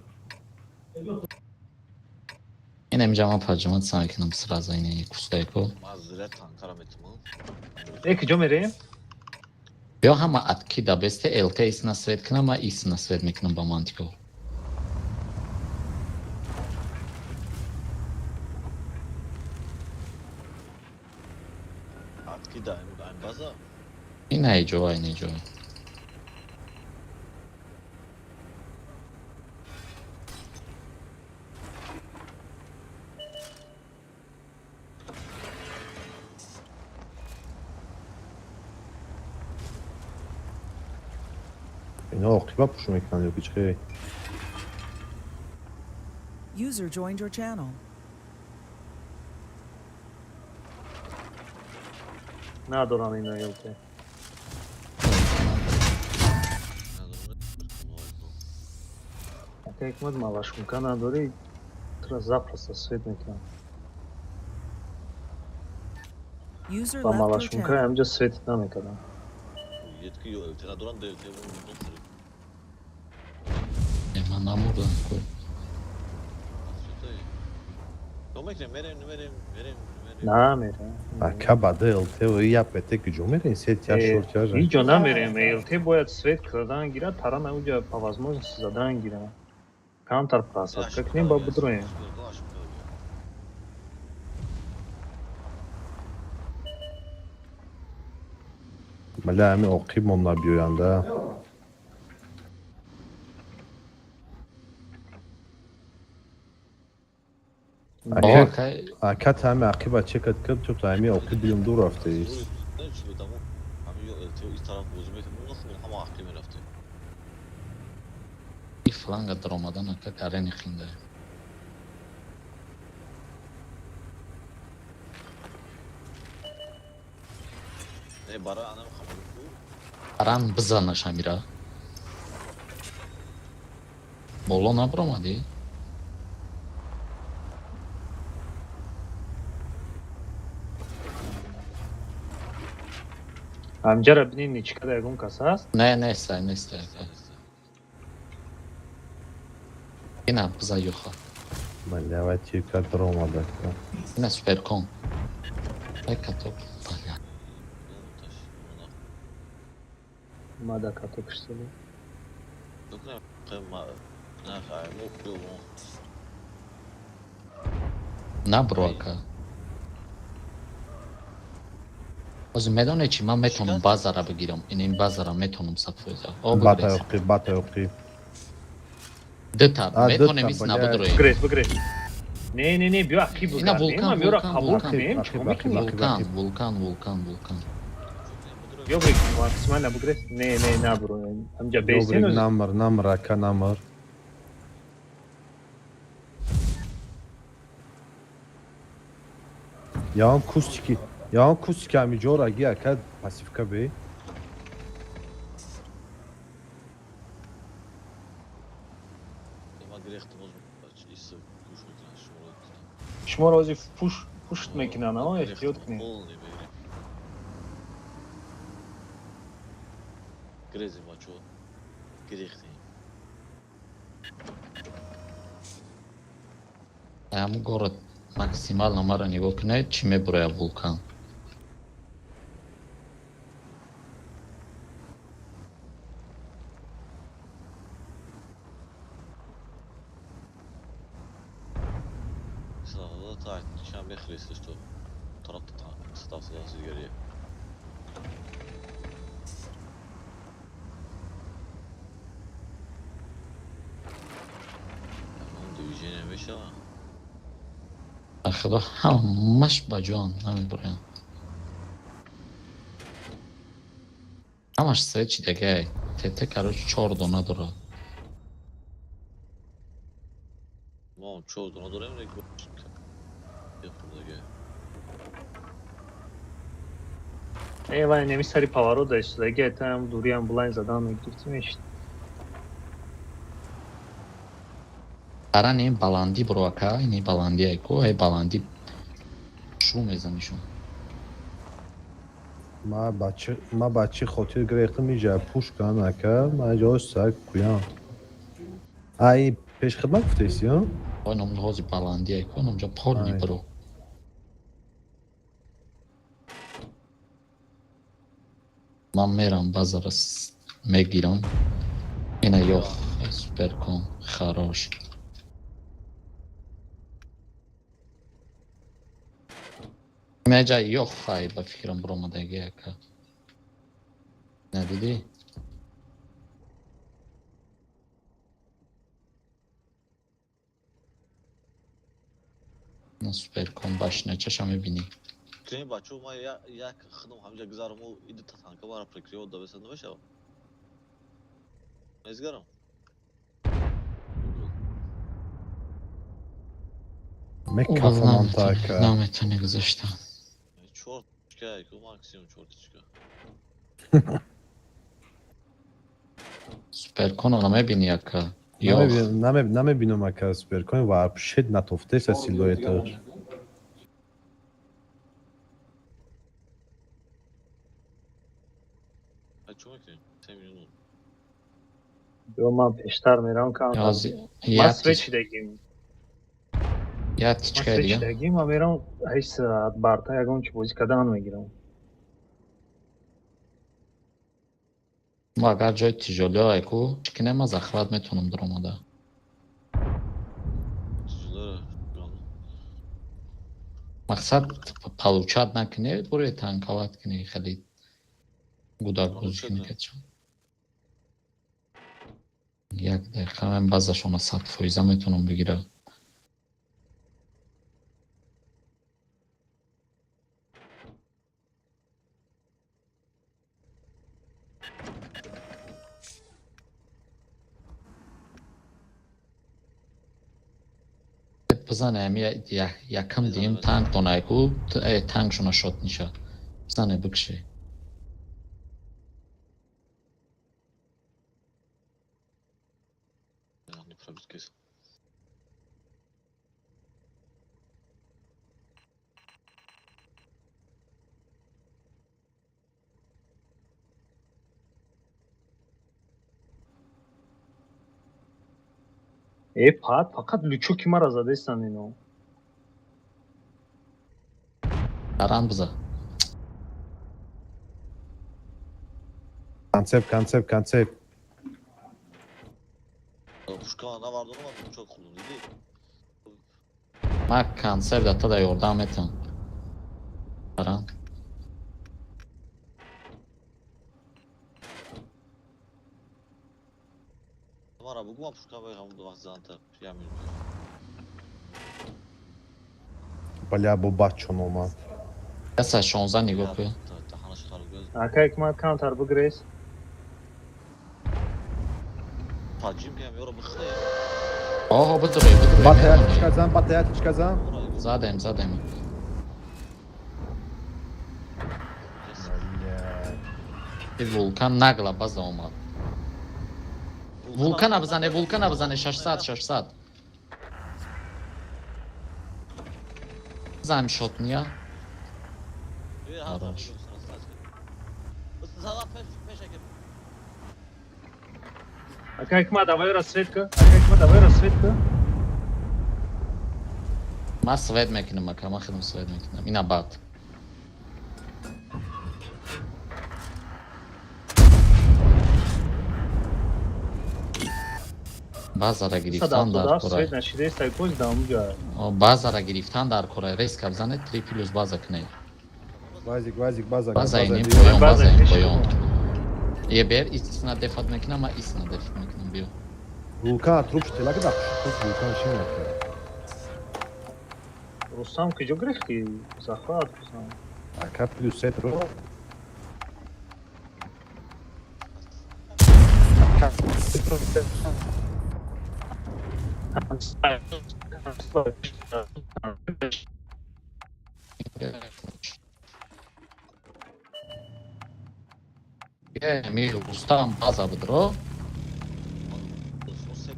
Инам ҷама паҷамат сан кунам сразу ини кустайко. Ман зира танкара метумам. Э, куҷо мерем? Биё ҳама откида бесте ЛТ исна свет кунам, ма исна свет мекунам ба мантико. Откида айн база? Ина иҷо, ин иҷо. Ино оқиба пушу мекунанд ё ки чӣ? User joined your channel. Надорам ино ЛТ. Ака Ҳикмат, малашунка надорӣ, тура запросто свет мекунам. User Ба left your малашунка channel. ҳамҷа светит намекардам. Ки ё ЛТ надорам, ДЛТ мурдам. Ман намурдам ку. Мерем, мерем, мерем, мерем. Намерем. Ака ба ДЛТ я ПТ куҷо мерем? Се тя шор тя жа. Ҳеҷ ҷо намерем. ЛТ бояд свет кардан гирад, тарана уҷа по возможности задан гирад. Камтар просадка кунем, ба бидроем. Бля, ҳами оқиб мон набиёянда. Ака та ҳами ақиба чекат киб, ту та ҳами оқиб биём дур рафтаист. И фланга даромадан ака арени хинда. Аран бизанаш амира. Боло набаромадӣ? Ҳамҷара бинед, ничкада ягон кас ҳаст? Не, нестай, нестай. Ина биза юха. Бля, вай тирка даромада. Ина суперкон. Ай каток. Бля. Мада каток шуд. Набро ака. Ҳозир медонед чӣ, ман метавонам базара бигирам. Ин ин базара метавонам 100%. О, Бата оқиб, бата оқиб. Дта, метавонем ис набудроем. Бигрез, бигрез. Не, не, не, биё ақиб Ина бигардем, вулкан, ҳамёра вулкан, қабул вулкан, кунем, чикор мекунем? вулкан, вулкан, вулкан, вулкан. Биё бигрез, максимально бигрез. Не, не, набро. Ҳамҷа бесен. Добрик, намр, намр, ака, намр. Ягон кустики, ягон кустики ҳами ҷо раги ака пассивка бе. Шуморо ҳозир пуш пушт мекунанд, а эҳтиёт кунед. Грезем, бачо. Гирехтем. Ҳамун город максимально маро нигоҳ кунед, чӣ мебурояд вулкан. Худо ҳамаш ба ҷон намебурем. Ҳамаш се чи дагай. ТТ короче чор дона дорад. Мо чор дона дорем, Э, вай неми сари поворот да истодаги, айтаам дуриам булайн задан мегирифтим мешид. Таран ин баландӣ буро, ака, ини баландӣ айку, ай баландӣ шу мезанишон. Ма ба чӣ хотир гирехтам иҷа пушкан, ака, ма иҷо саг куям. Ай пешхидмат гуфтаисти, ё? Ой, ном ҳози баландӣ айку, номҷа полни буро. Ман мерам базара мегирам. Ина ёх, суперкон, хорош. Меҷа ёх хай ба фикрам буромадаги, ака. Надидӣ? На суперкон башначаша мебинӣ. Кем бачо, ма як хидм ҳамҷа гузарам, ӯ иди танка бара прикрывать да беса намешава. Мезгарам. Мекафонам та, ака. Наметавонӣ гузаштан. Чор точка, ку максимум чор точка. Суперконро намебинӣ, ака? Ёх. Намебинам, ака, суперкон вообще натофтеса силуэташ. Ай чо мекунем? 3 минут. Ё ман пештар мерам кам. Ҳози Ман свет шидагим. Як Ман тичкаи свет дига. шидагим, ман мерам ҳеҷ барта ягон чи бозӣ кардан мегирам. Мо агар ҷои тиҷолиё айку чӣ кинем, ман захват метавонам даромада. Тиҷолиёро Мақсад получать накунӣ, буре танковать кунӣ, хеле гудак бозӣ кунӣ качон. Як дақиқа ман базашона 100% метавонам бигирам. Бизане ами якам дигим танк донайку, танкшона шот ниша. Бизане бикше. Не пробит. Э, пат, фақат лючоки мара задестан ино. Таран биза. Концепт, концепт, концепт. Пушка навардонам, ман лючок хӯрдум, дидӣ? Ман концепт дата да ёрдам метавам. Таран. Мара бугу, ман пушка мехам вақт занта. Я минут. Бля, бо бачон омад. Яса 16 нигоҳ кун. Даҳанаш хароб. Ака Ҳикмат, камтар бигрез. Таҷим кам ёро бихӯре. Оҳо, бидурӣ, бидурӣ. Бата як тичка зан, бата як тичка зан. Задем, задем. И вулкан нагла база омад. Вулкана бизане, вулкана бизане 600, 600. Бизанем шотния. Хорош. Ака Ҳикмат, давай рассветка. Ака Ҳикмат, давай рассветка. Ман свет мекунам, ака, ман худам свет мекунам. Ина бад. Базара гирифтан дар свет кора. нашидест, ай поз дамуҷа. Базара гирифтан дар кора. Резко бизане, 3 плюс база кунед. Вазик, вазик, база. База инем биё. поён, база База ин пеш поён. Е бер истисна дефат мекунам, ман истина дефат мекунам, биё. Вулкан труп штела када, труп вулкан ши мекунад. Рустам куҷо гирифти? Захват, Рустам. Ака плюс сет ро. Ака, плюс сет. Е, ми Рустам база бидро. Плюс.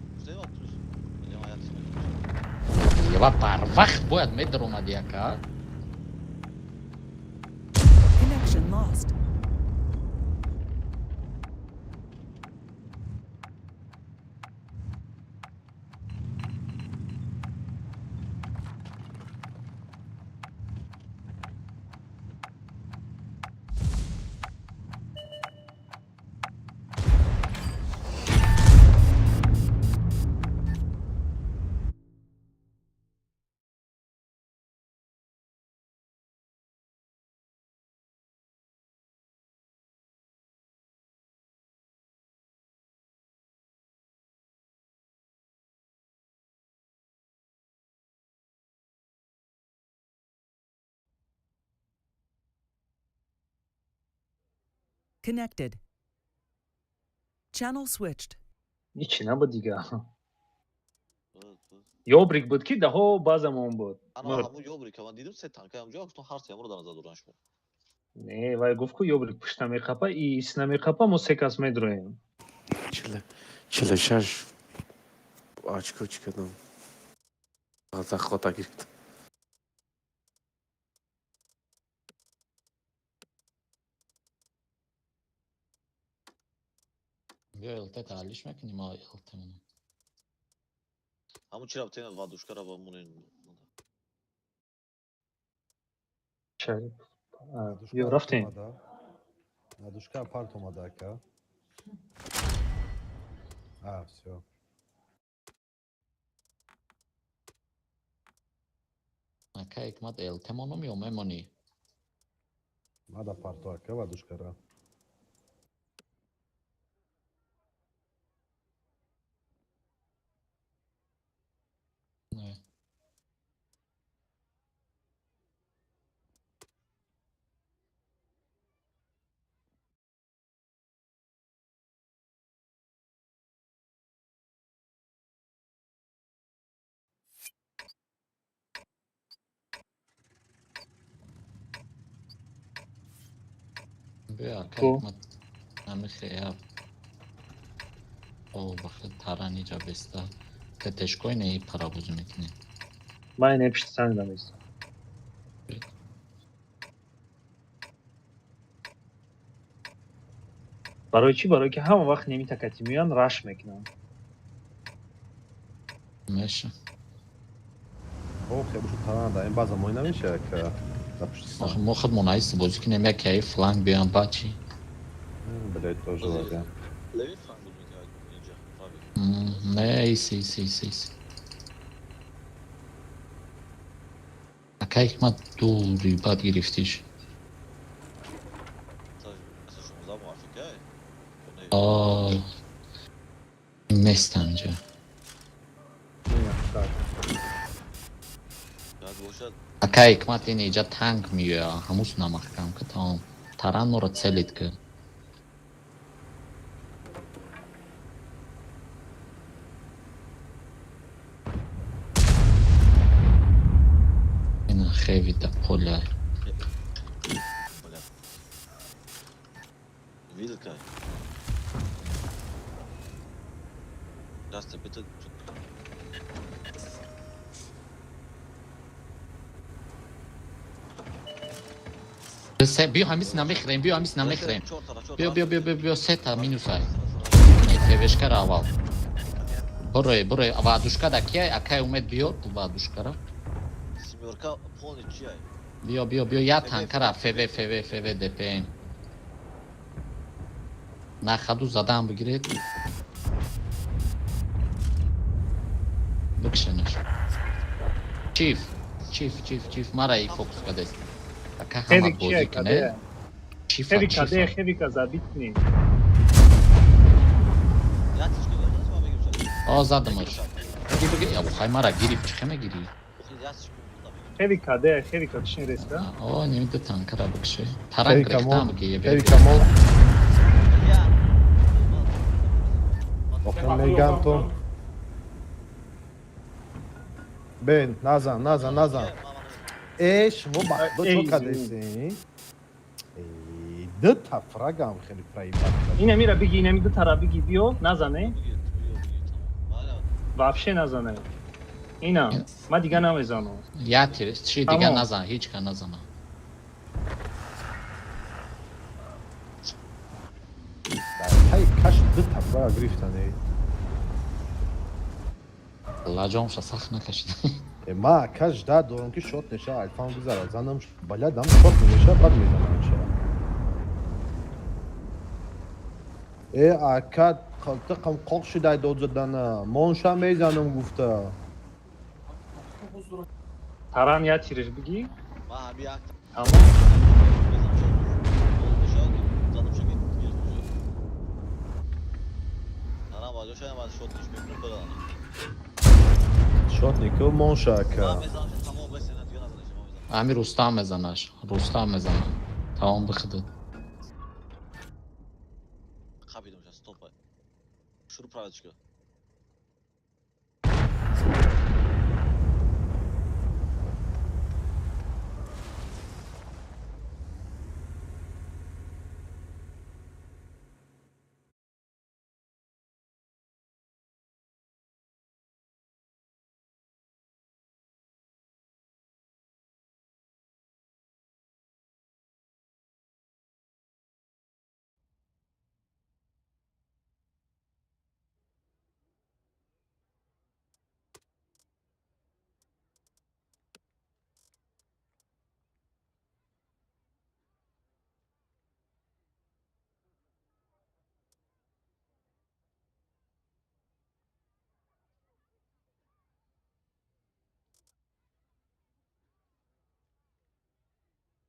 Ва барвақт бояд медаромади, ака. Connection lost. Connected. Channel switched. Ҳичи набуд дига. Ёбрик буд, ки даҳо баъзамон буд. Ана ҳамун ёбрика ман дидам, се танка ҳамҷо, гуфтам, ҳар сеамро дар назар доран шумо. Не, вай гуфт, ку ёбрик пушта меқапа, ис намеқапа, мо се кас медроем. 46 очко чӣ кардам, захвата гирифтам. Биё, ЛТ таҳлиш мекунем, ма ЛТ монам. Ҳамун чи рафтем, вадушкара ба монен. Шариф. Ё рафтем. Надушка парт омада, ака. А, всё. Ака Ҳикмат, ЛТ монам ё мемонӣ? Мада парто, ака, вадушкара. Не. Биё, ака Ко? Ҳикмат, намихе я. О, бахи тараниҷа беста. Тетешкои не парабозӣ мекунем. Ман ине пишти санг даместам. Барои чӣ? Барои ки ҳама вақт неми такати меоянд, раш мекунанд. Меша. О, хебушу тарана да ин база мои намеша, ака. Да пушти Охи санг. мо худмон аист бозӣ кунем, яке аи фланг биёям, баъд чӣ? Блядь, тоже вариант. Левый фланг буд мекард инҷа, правый. Не, иси, иси, иси, иси. Ака Ҳикмат, дури бад гирифтиш. 16 муафика. А, нестам инҷа. Як бошад. Ака Ҳикмат, ин иҷа танк меоя, ҳамус намаҳкам ка, тамом. Таран моро целит ка. Ина хеви да поля. Бля. Вилка. Дасте bitte. Се, биё, ҳамис намехӯрем, биё, ҳамис намехӯрем. Биё, биё, биё, биё, биё, сета минусай. Февешкара аввал. Бурое, бурое, вадушка да кияй, акай Умед биё, вадушкара. Семёрка полный чиай. Биё, биё, биё, я танкара, ФВ, ФВ, ФВ, ДПМ. На ходу задан бигиред. Бикшенаш. Чиф, чиф, чиф, чиф, мара и фокус кадест. Ака ҳама Хевик бозӣ чия кунед. каде? Чифа, Хевик каде, чифа. хевика забит кунӣ. Ятишка ма мегим. О, задамаш. Биги, биги, я хай мара гирифт, чӣ мегирӣ? Хевик каде, хевика кишин реска. О, немида танкара бикше. Таран Хевика гирифтам мо. биги, биё. Хевика мо. Охир мегам то. Бен, назан, назан, назан. Э, шумо ба худо чо Эй, кардесин? Э, ду та фрагам хеле проебать кардем. Инамира биги, инами ду тара биги, биё, назане. Вообще назане. Ина, ман дига намезанам. Я тир, чи дига назан, ҳеҷ ка назана. Тай каш ду тафра гирифтан эй. Лаҷомша сахт накашид. Ма каш да дорам ки шот неша, алфам гузара, занам балядам шот неша, бад мезанам ша. Э ака қалтиқам қоқ шудай дод задана, монша мезанам гуфта. Таран я тириш биги? Ма ҳами як Тамом. Шотнику монша ака. Ами Рустам мезанаш, Рустам мезана. Тамом бихидад.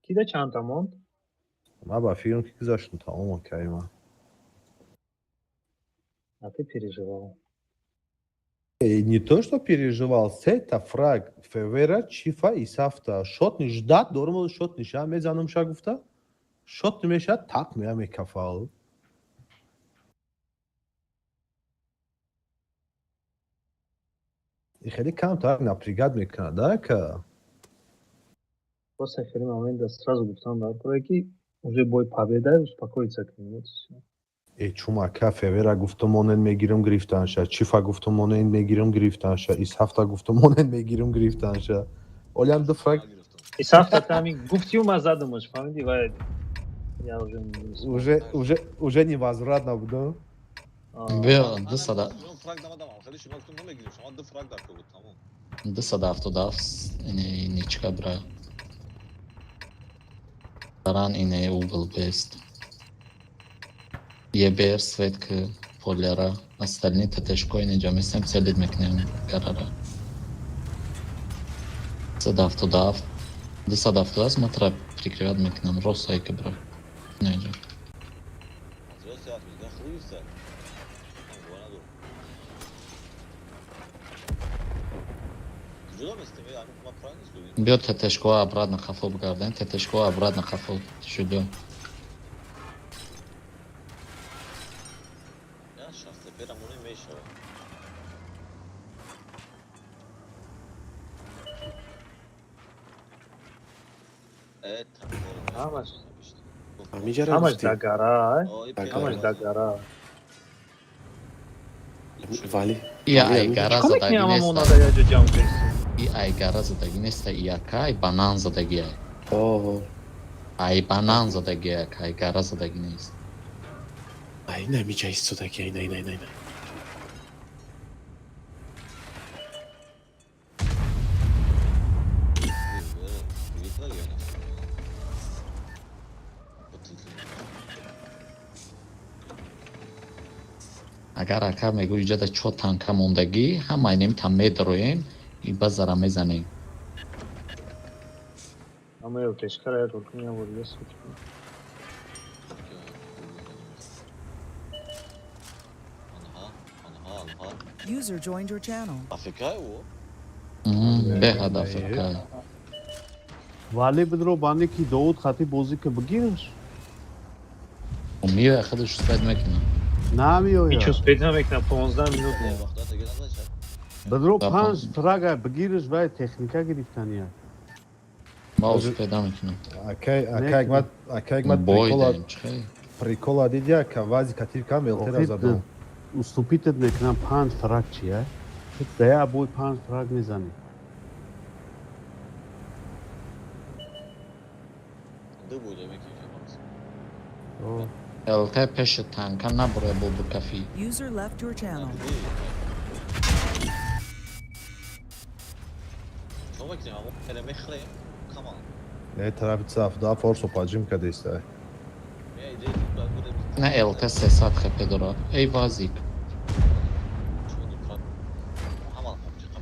Кида чандта монд? Ма ба фикрам ки гузаштам тамом кайма. А ты переживал. Не то, что переживал, сета фраг февера, чифа и сафта. Шот не ждат, дормо шот не ша, мезанам ша гуфта. Шот не меша, так мея мекафал. И хеле камтар напрягать мекунад, да, ка? Просто хеле момента сразу гуфтам дар кора ки уже бой победа, успокоиться к нему. Э, чума, ка февера гуфтам монен мегирам гирифтанша, чифа гуфтам монен мегирам гирифтанша, исҳафта гуфтам монен мегирам гирифтанша. Олям ду фраг. Исҳафта тами гуфтиу ма задумаш, фаҳмиди ва я уже уже уже уже невозвратно буду. Биё, 200 фраг дамадам, хеле шумо гуфтам намегирим, шумо ду фраг дар буд, тамом. 277 ини ничка бра. Таран ине угол бест. ЕБР светка поляра, остальные ТТшко ине ҷамесем целид мекунем гарара. 277, 277 матра прикрывать мекунам, рост айка бра. Неҷа. Биё ТТшко обратно хафо бигардем, ТТшко обратно хафо шудё. Ҳамаш дагара, ҳамаш дагара. Вали. И айгара задагӣ нест. И айгара задагӣ нест, и ака ай банан задагӣ ай. Ай банан задагӣ ака, айгара задагӣ нест. Ай намиҷа истодагӣ, ай най най най. Агар ака мегӯ иҷода чо танка мондагӣ, ҳамаи немта медроем и базара мезанем. User joined your channel. Беҳад африкай. Вале бидро бане ки Довуд хати бозӣ ки бигираш. Миёя худаш успед мекунам. Намеояд. Ҳеч успед намекунам, 15 минут. Бидро 5 фрага бигираш вай техника гирифтания. Ма успед намекунам. Акай акай мат акай мат прикола дидя ка вази катир кам велтера задам. Уступитед мекунам 5 фраг чия? Ту да бой 5 фраг мезанӣ. Ду бой мекунем. ЛТ пеши танка набуре бо букафи. User left your channel. Чо мекунем? Амо хеле мехӯрем. Камон. Не тарафи цаф да форсо поджим кадеста. На ЛТ 300 хп дорад. Эй вазик.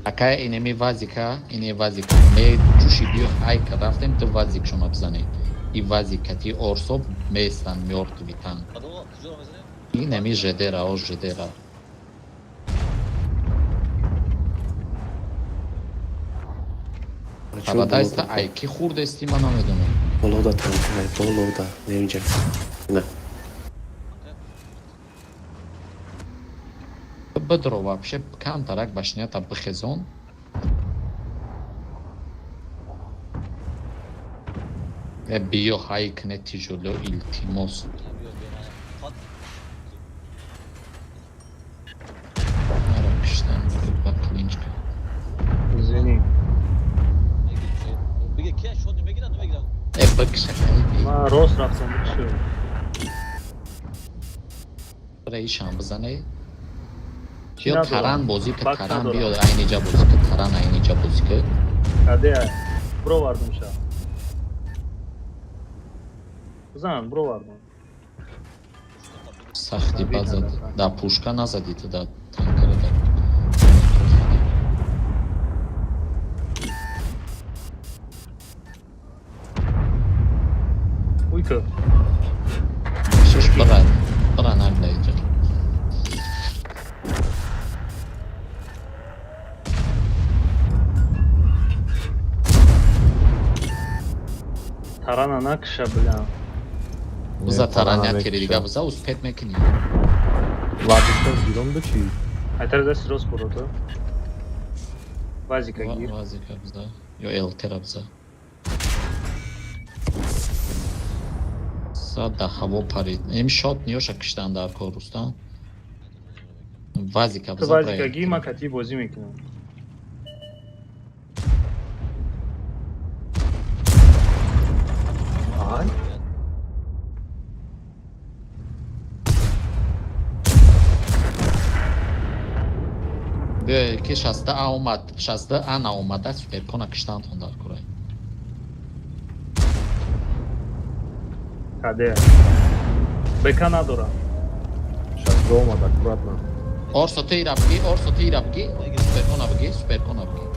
Акай инеми вазика, ине вазика. Ме ҷуши биё ҳайка рафтем ту вазик шума бизанӣ. И вазикати орсоб местан мёртвый танк. Инеми ЖД-ра, о ЖД-ра. Фарадайста ай ки хурдести ман намедонам. Болода танкай, болода, не инҷа. На. Бидро вообще камтарак башнята бихезон. Э биё ҳай кне тижоло илтимос. Мара киштан ба клинчка. Извини. Биге ки шот мегирад, намегирад. Э бикша. Ма рост рафтам бикши. Раишам бизане. Ё таран бозӣ ки таран биё айниҷа бозӣ ки таран айниҷа бозӣ ки. Каде бровардум ша. Бизан бровардум. Сахти бад зад. Да пушка назадӣ ту да танкера да. Уйка. Шуш бира. Бира нагла инҷа. Тарана накша бля. Биза таран як кери дига биза успет мекунӣ. Владислав гиром да чи? Айтар даст рост бурото. Вазика гир. Вазика биза. Ё ЛТ-ра биза. Зад да ҳаво парид. Ем шот ниёша киштан дар кор Рустам. Вазика биза. Вазика гир ма кати бозӣ мекунам. Ай. Биё ки 60 а омад, 60 а наомада суперкона киштантон дар курай. Каде? Бека надора. 60 омад аккуратно. Орсо ты ира бги, орсо ты ира бги, суперкона бги, суперкона бги.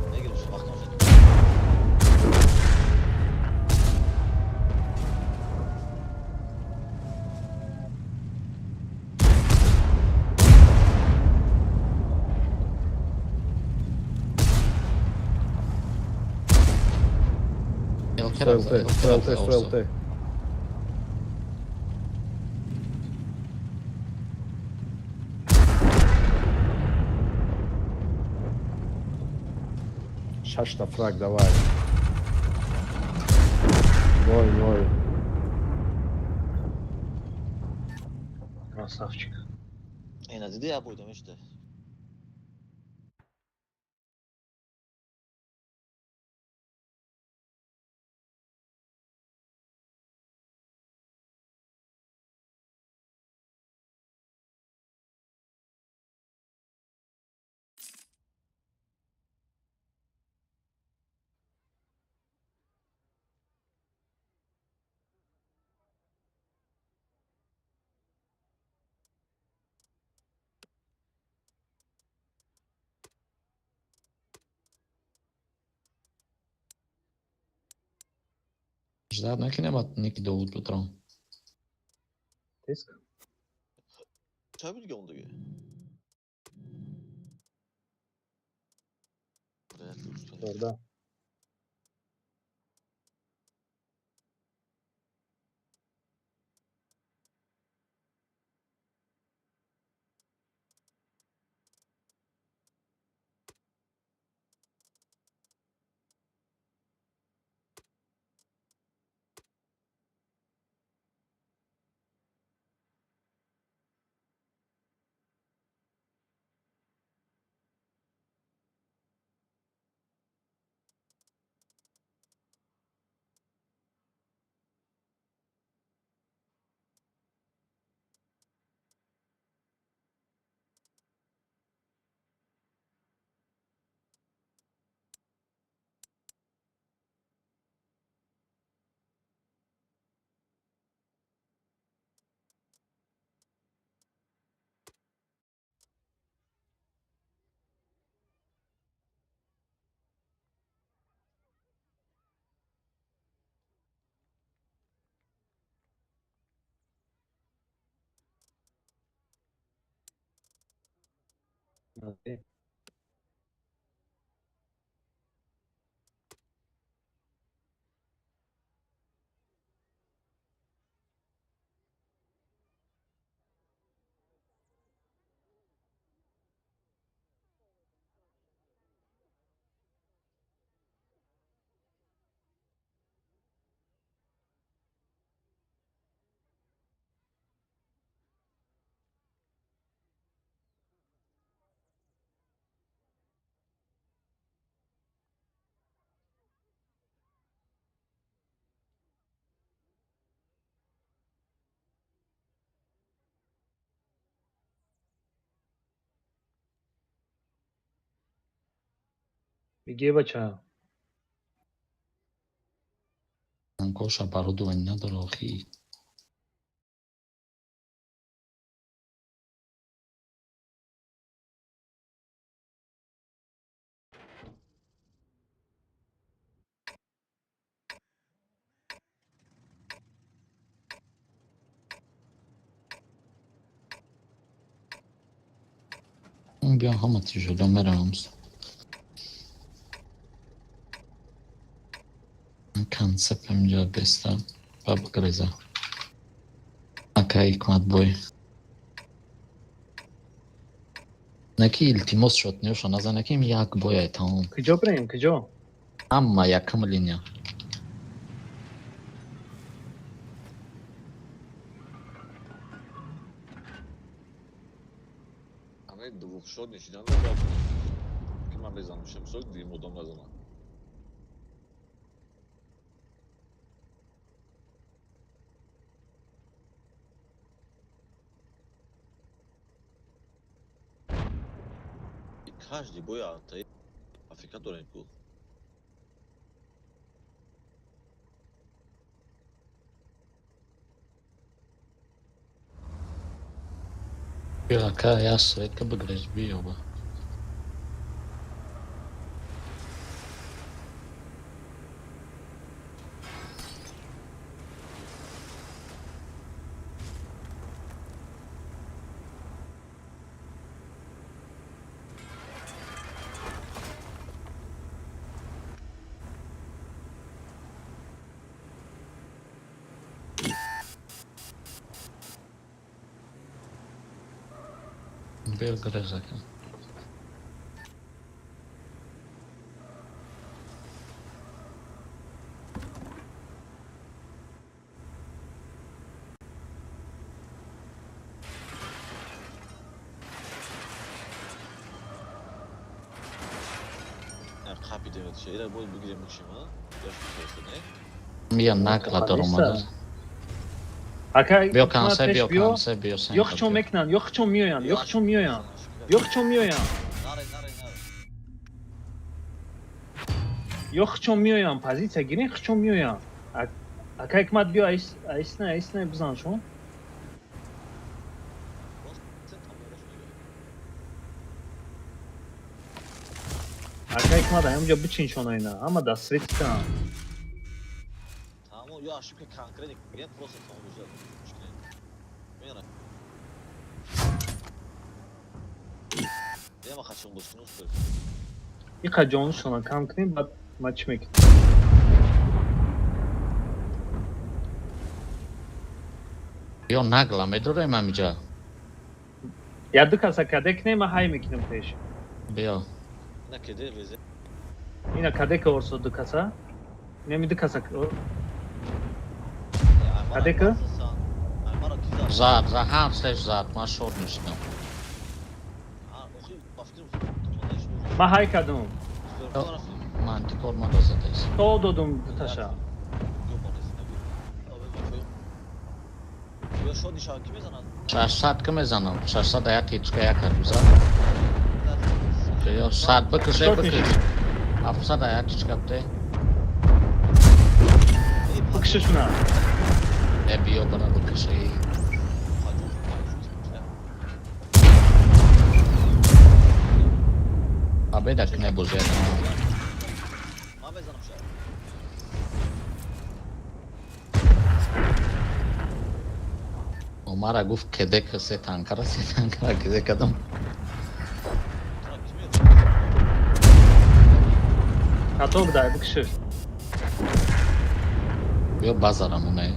ЛТ, ЛТ, ЛТ. Шашта фраг давай. Ной, ной. Красавчик. Эй, надиди я буду, мечта. Ждать накинем Ники до утром. Тиск. Чай будет он диге? Да. Бигӣ, бача. Танкоша оборудование надора охи. Биён, ҳама тяжело меравам. Концепт инҷа беста ба бигреза. Ака Ҳикмат бой. Наки, илтимос, шод неша назан, ки як бой тамом. Куҷо бирем, куҷо? Ҳама якум линия. Ҳамаи двухшот нишидан ки ман безанам, шамсо дим одам назанам. Каждый бой афика дорем ку. Биё, ака, я светка бигрез, биё ба. Биё, грез, ака. Қапи ира боз бигирем, бикшем, а? Не? Мия накла даромада. Ака. Биё кансе, биё кансе, биё. Ё хчон мекунанд, ё хчон меоянд, ё хчон меоянд, ё хчон меоянд. Ё хчон меоянд, позитсия гирен, хчон меоянд. Ака Ҳикмат, биё, айсна, айсна бизан шон. Ака Ҳикмат, ҳамҷа бичин шон, айна. Ҳама даст светитан. Тамом, ё ошибка конкретно гирем, просто тамом уже. Мера. Дема хачон боз кунус. Иқа ҷонушона кам кунем, баъд ма чӣ мекунем? Биё, нагла медорем ҳамиҷа. Я ду каса каде кунем, ма ҳай мекунем пеш. Биё. На кеде везе. Ина каде ка орсо ду каса? Неми ду каса каде ка? Зад, за ҳар сеш зад, ман шод мешидам. Ма ҳай кардум. Мантикор ма дозадес. То додум дуташа. 600 ки мезанам, 600 як ҳичка як ҳаруза. Ё 100 бикаше, бикаш. 700 як ҳичка бде. Бикшишна. Е, биё бара бикаши. Абеда ки небозия. Ман мезанам ша. Омара гуфт кеде ка се танкара, се танкара кеде кадам. Каток дай бикшиш. Биё базарамоне.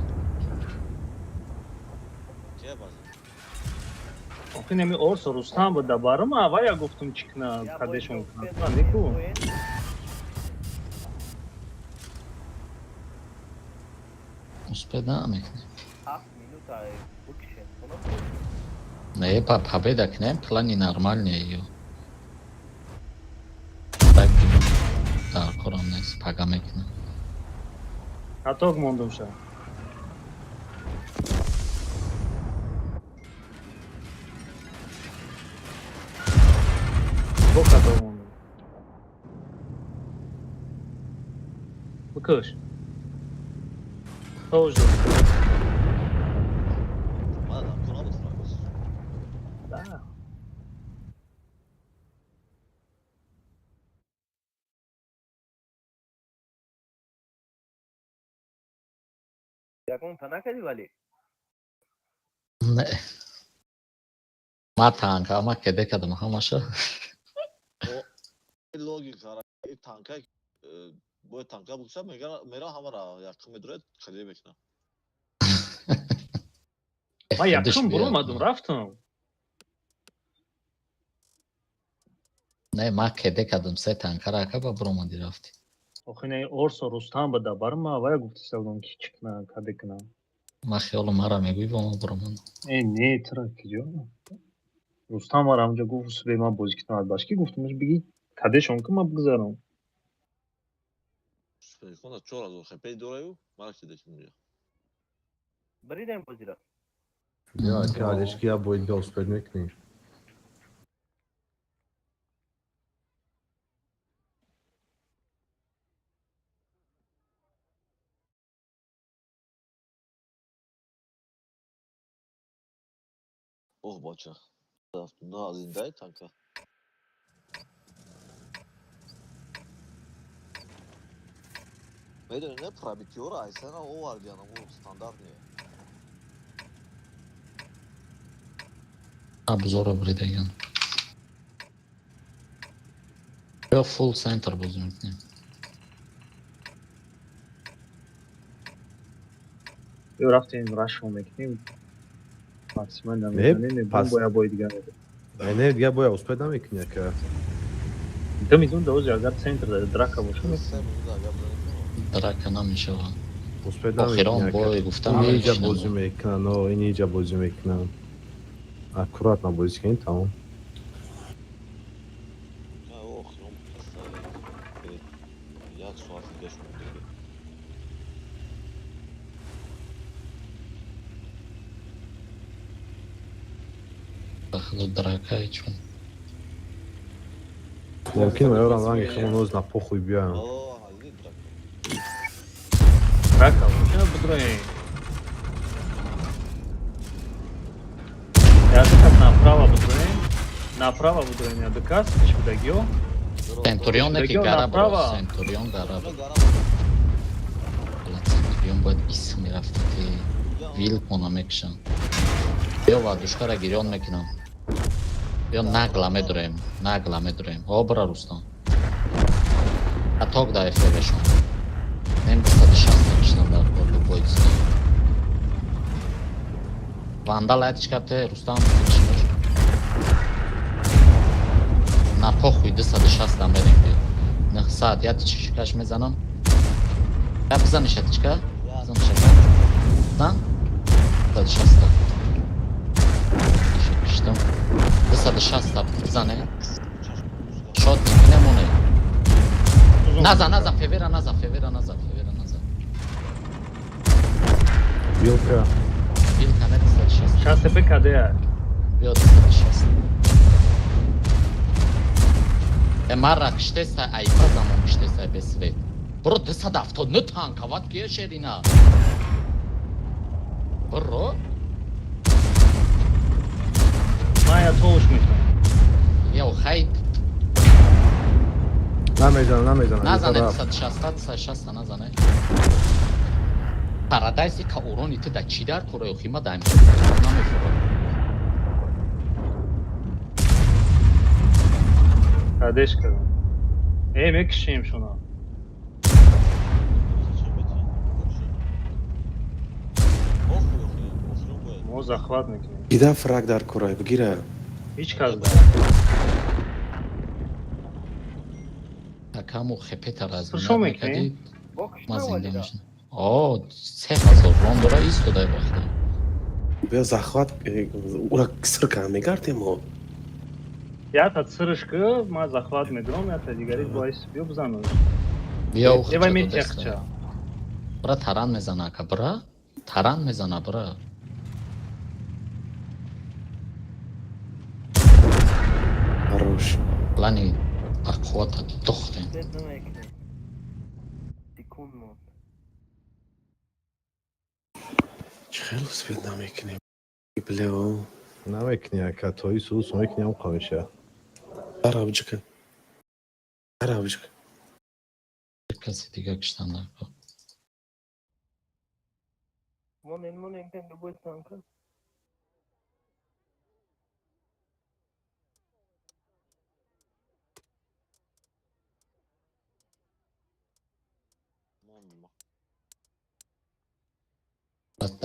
Кия база? Охи неми Орсо Рустам буд да барам, авая гуфтум чӣ кна кадешон кна. Неку. Успед намекунем. 7 минута бикшем. Не, па победа кунем, плани нормальный ё. Так дар корам нест, пага мекунам. Каток мондум ша. Бо каток мондум. Бикш. Тоже. Ман дар кор набуд фраг. Да. Ягонта накардӣ вале? Не. Ма танка, ма кеде кардам ҳамаша. Логика танка бояд танка бикша, мера ҳамара якум медурад, каде мекунам. Ма якум буромадум, рафтам. Не, ма кеде кардам се танкара, ака ба буромадӣ рафтӣ. Охи не Орсо Рустам буд да барам, авая гуфтиста будам ки чӣ кна каде кунам. Ма хиёлу мара мегӯӣ бо ма буромадам. Э, не, тура киҷо? Рустам мара ҳамҷо гуфт, субе ман бозӣ кунам аз башки, гуфтумаш биги кадешон ки ман бигзарам. Суперикона 4000 хп дораю, мара киде ки мея. Биридем бозиро. Я калешки я боид га успед мекунӣ. Оҳ бача. На зиндаи танка. Медони не пробитиёра айсана овардиан, о стандарт не. Обзора буридаган. Биё фулл центр бозӣ мекунем. Ё рафтем рашо мекунем. Максимально мезанем, боя бой дигар. Не, дигар боя успед намекунӣ ака. 2 минут дози агар центр да драка боша. Драка намешавад. Успед Охирон намекунӣ ака. бой гуфтам Ин иҷа намешинам. бозӣ мекунанд, о, ин иҷа бозӣ мекунанд. Аккуратно бозӣ кунед, тамом. Охирон як соат дига шумо дига. Худо драка чун. Мумкин маёрам ранги хело ноз на похуй биёям. О, ҳазди драка. Драка боша бидроем. Ядыкас направо бидроем. Направо бидроем ядыкас, шудагиё. Центурион не ки Шудагиё гара бро, направо. Центурион гара бро. Центурион бояд ис мерафти ки вилкона мекушам. Биё вадушкара гирён мекунам. Биё нагла медураем, нагла медураем. О, бра Рустам. Аток да ФВшон. Нем 260 киштам дар кор любой ценой. Вандал айтиш капте Рустам кишмош. На похуй 260 мерем биё. 900 я тичкаш мезанам. Я бизаниш тичка. Бизан шака. Бизан. 260. Киштам. 260 бизане. Шот немоне. Наза, наза, февера, наза, февера, наза, февера, наза. Вилка. Вилка не 260. 60 ПКД. Биё 260. Э мара киштеса айфа замон киштеса бесвет. Бро 279 танка ват кия шерина. Бро Ман я тош мекунам. Ё хай Намезанам, намезанам. назане 260 260 назане. Парадайси ка урони ту да чӣ дар кора ё хима даим намефурам. Кадеш кардам. Э, мекушем шуна. Захват мекунем. Гида фраг дар курай бигира. Ҳеҷ кас. Акаму хепета Шо разминат мекунем? мекардӣ, ман зинда мешудам. О, 3000 рон дора, истодай ба худо. Биё захват, ура сир кам мегардем мо. Ята цирш ки, ман захват медорам, ята дигари боис биё бизанам. Биё, Эвай хча метяхча. додеста. Бра, таран мезана, ака, бра. Таран мезана, бра. Хорош. Плани бақуввата духтем. Свет намекунем. Секунд монд. Чӣ хел успед намекунем? Блео. Намекунӣ, ака, тои сус мекунӣ, ҳам қамиша. Арабчика. Арабчика. Каси дига киштан нако. Монен, монен, кем любой танка.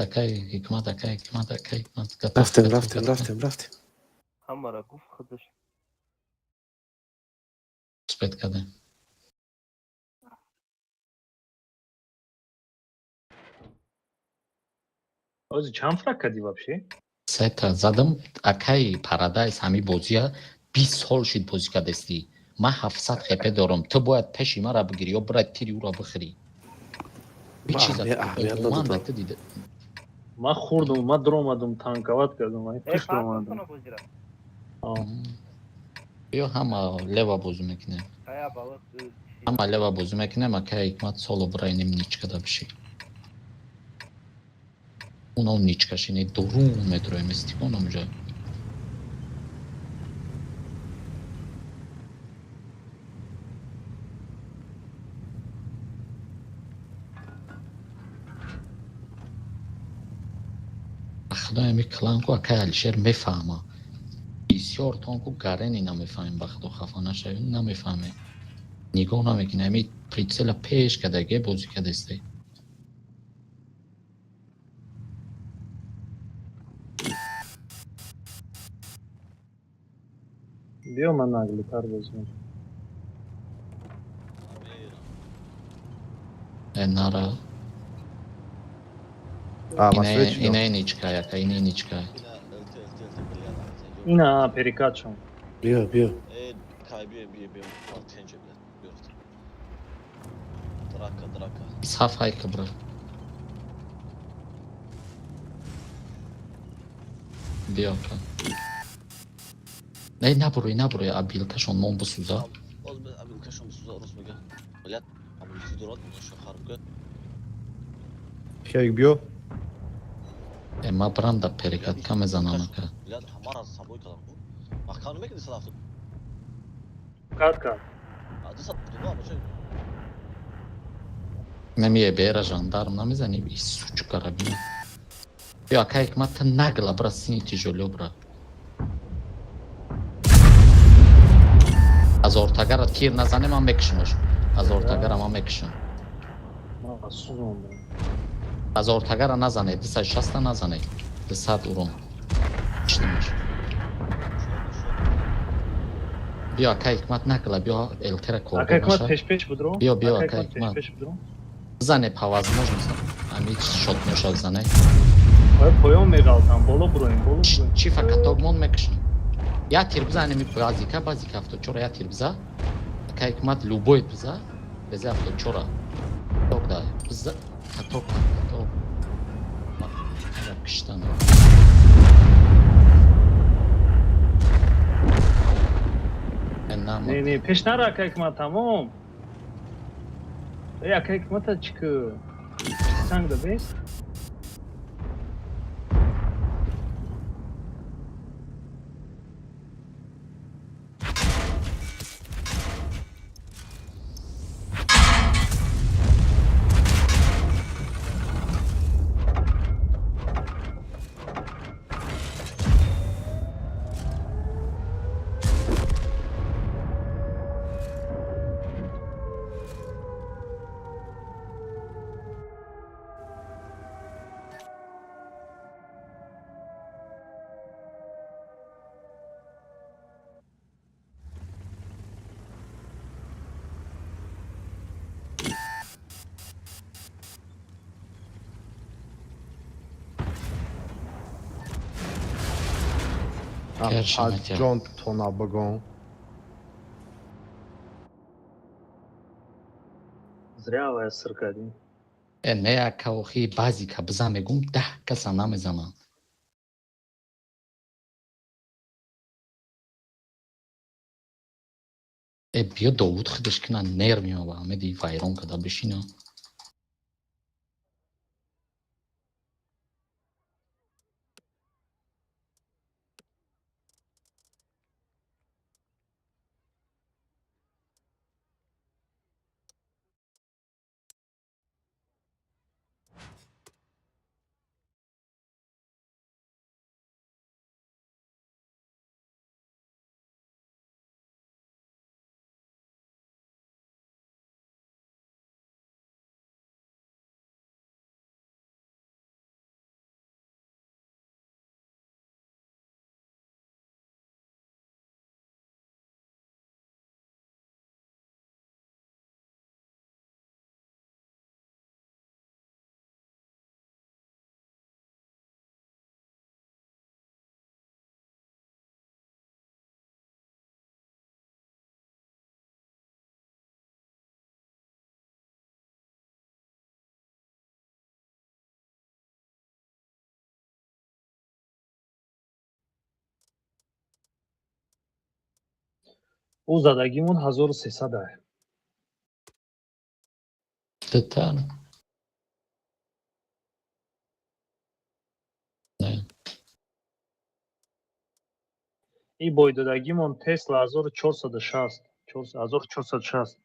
Акай Ҳикмат, акай Ҳикмат, акай Ҳикмат. Готов, Рафтем, готов, рафтем, готов. рафтем, рафтем. Ҳамара гуфт худаш. Успеть кардем. Ози чанд фраг кардӣ вообще? Сета задам, акай Парадайз, ҳами бозия 20 сол шид бозӣ кардастӣ. Ман 700 хп дорам. Ту бояд пеши мара бигирӣ ё бирай тири ӯро бихӯрӣ. Ман Чиза аҳамият умуман надодам. ту дида. Ман хӯрдум, ман дуромадум, танковать кардум, ман Э, пеш фарқ дуромадум. накуна бозира. Биё, ҳама лева бозӣ мекунем. Ая бала. Ҳама лева бозӣ мекунем, акай Ҳикмат, соло бирай ним ничкада бишӣ. Уно ничкашини дурун медроем истикон онҷо. Ба худо, ами кланку акай Алишер мефаҳма. Бисёр тонку гарени намефаҳмем, ба худо, хафа нашавем, намефаҳмем. Нигоҳ намекунем, ами прицела пеш кадаге бозӣ кадесте. Биё, ман наглитар бозӣ мекунам. Э, нара. А, масвет шудам. Инаи ничка, яка, инаи ничка. Ина перекат шон. Биё, биё. Э, кай биё, биё, биё. Тенче, бля. Биё. Драка, драка. Саф ҳайка, бра. Биё, ка. Не, набурӯй, набурӯй, абилкашон мон бисӯза. Боз абилкашон бисӯза, рост мега. Блядь, амулиси дорад, шахарка. Херик, биё. Э, ма брам да перекатка мезанам, ака. Блядь, ҳамара собой кардам. Маҳкам намекунӣ 170? Кат кард. А, 272 бача. Намие бера жандарм намезани, и сучкара бина. Биё, ака Ҳикмат, та нагла бра, сини тяжело бра. Аз ортагара тир назане, ман мекушамаш. Аз ортагара ман мекушам. Ман сӯзондам. Аз ортагара назане, 260 назане. 200 урон. Киштимаш. Биё, ака Ҳикмат, нагла, биё, элтера Ака кордор Ҳикмат, наша. пеш пеш будро. Биё, биё, Ака ака Ҳикмат, пеш Ҳикмат. пеш будро. Бизане по возможности. Ами шотнёша бизане. Оя поён меғалтам, боло буроем, боло буроем. Чифа каток мон мекушам. Я тир бизане ми базика, базика 74 я тир биза. Ака Ҳикмат, любой биза. Беза 74. Ток да. Биза каток, каток. Ара киштан. Э, нама. Не, не, пеш нара, ака Ҳикмат, тамом. Э, ака Ҳикмата чӣ ки? Санг да бес? Кершаматя. Ҷонтона бигон. Зря вая сир кардем. Э, не, ака, охи базика бизан, мегум, 10 каса намезананд. Э, биё, Довуд худаш кина, нер меёба, меди вайрон када бишина. Ӯ задагимон 1300 ай. Дитар. Не. И бойдодагимон Тесла 1460, 1460.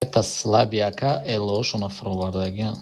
Это слабый, ака, элошона фуровардагиам.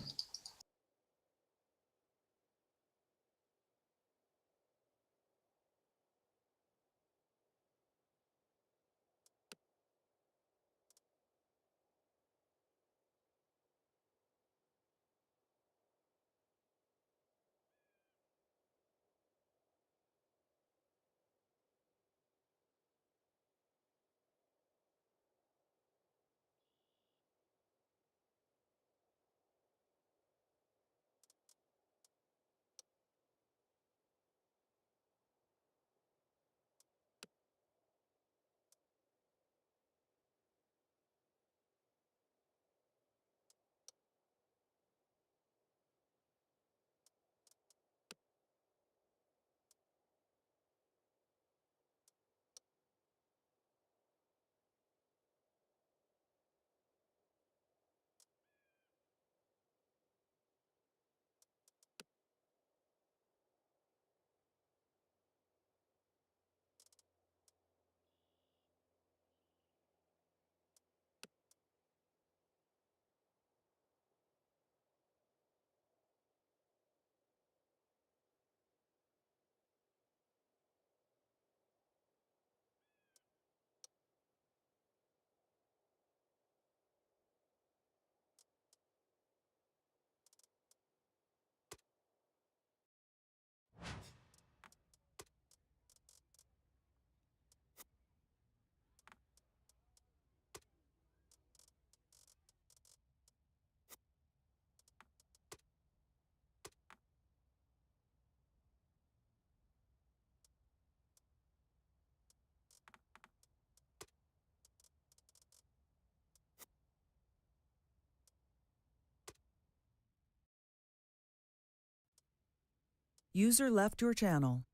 User left your channel.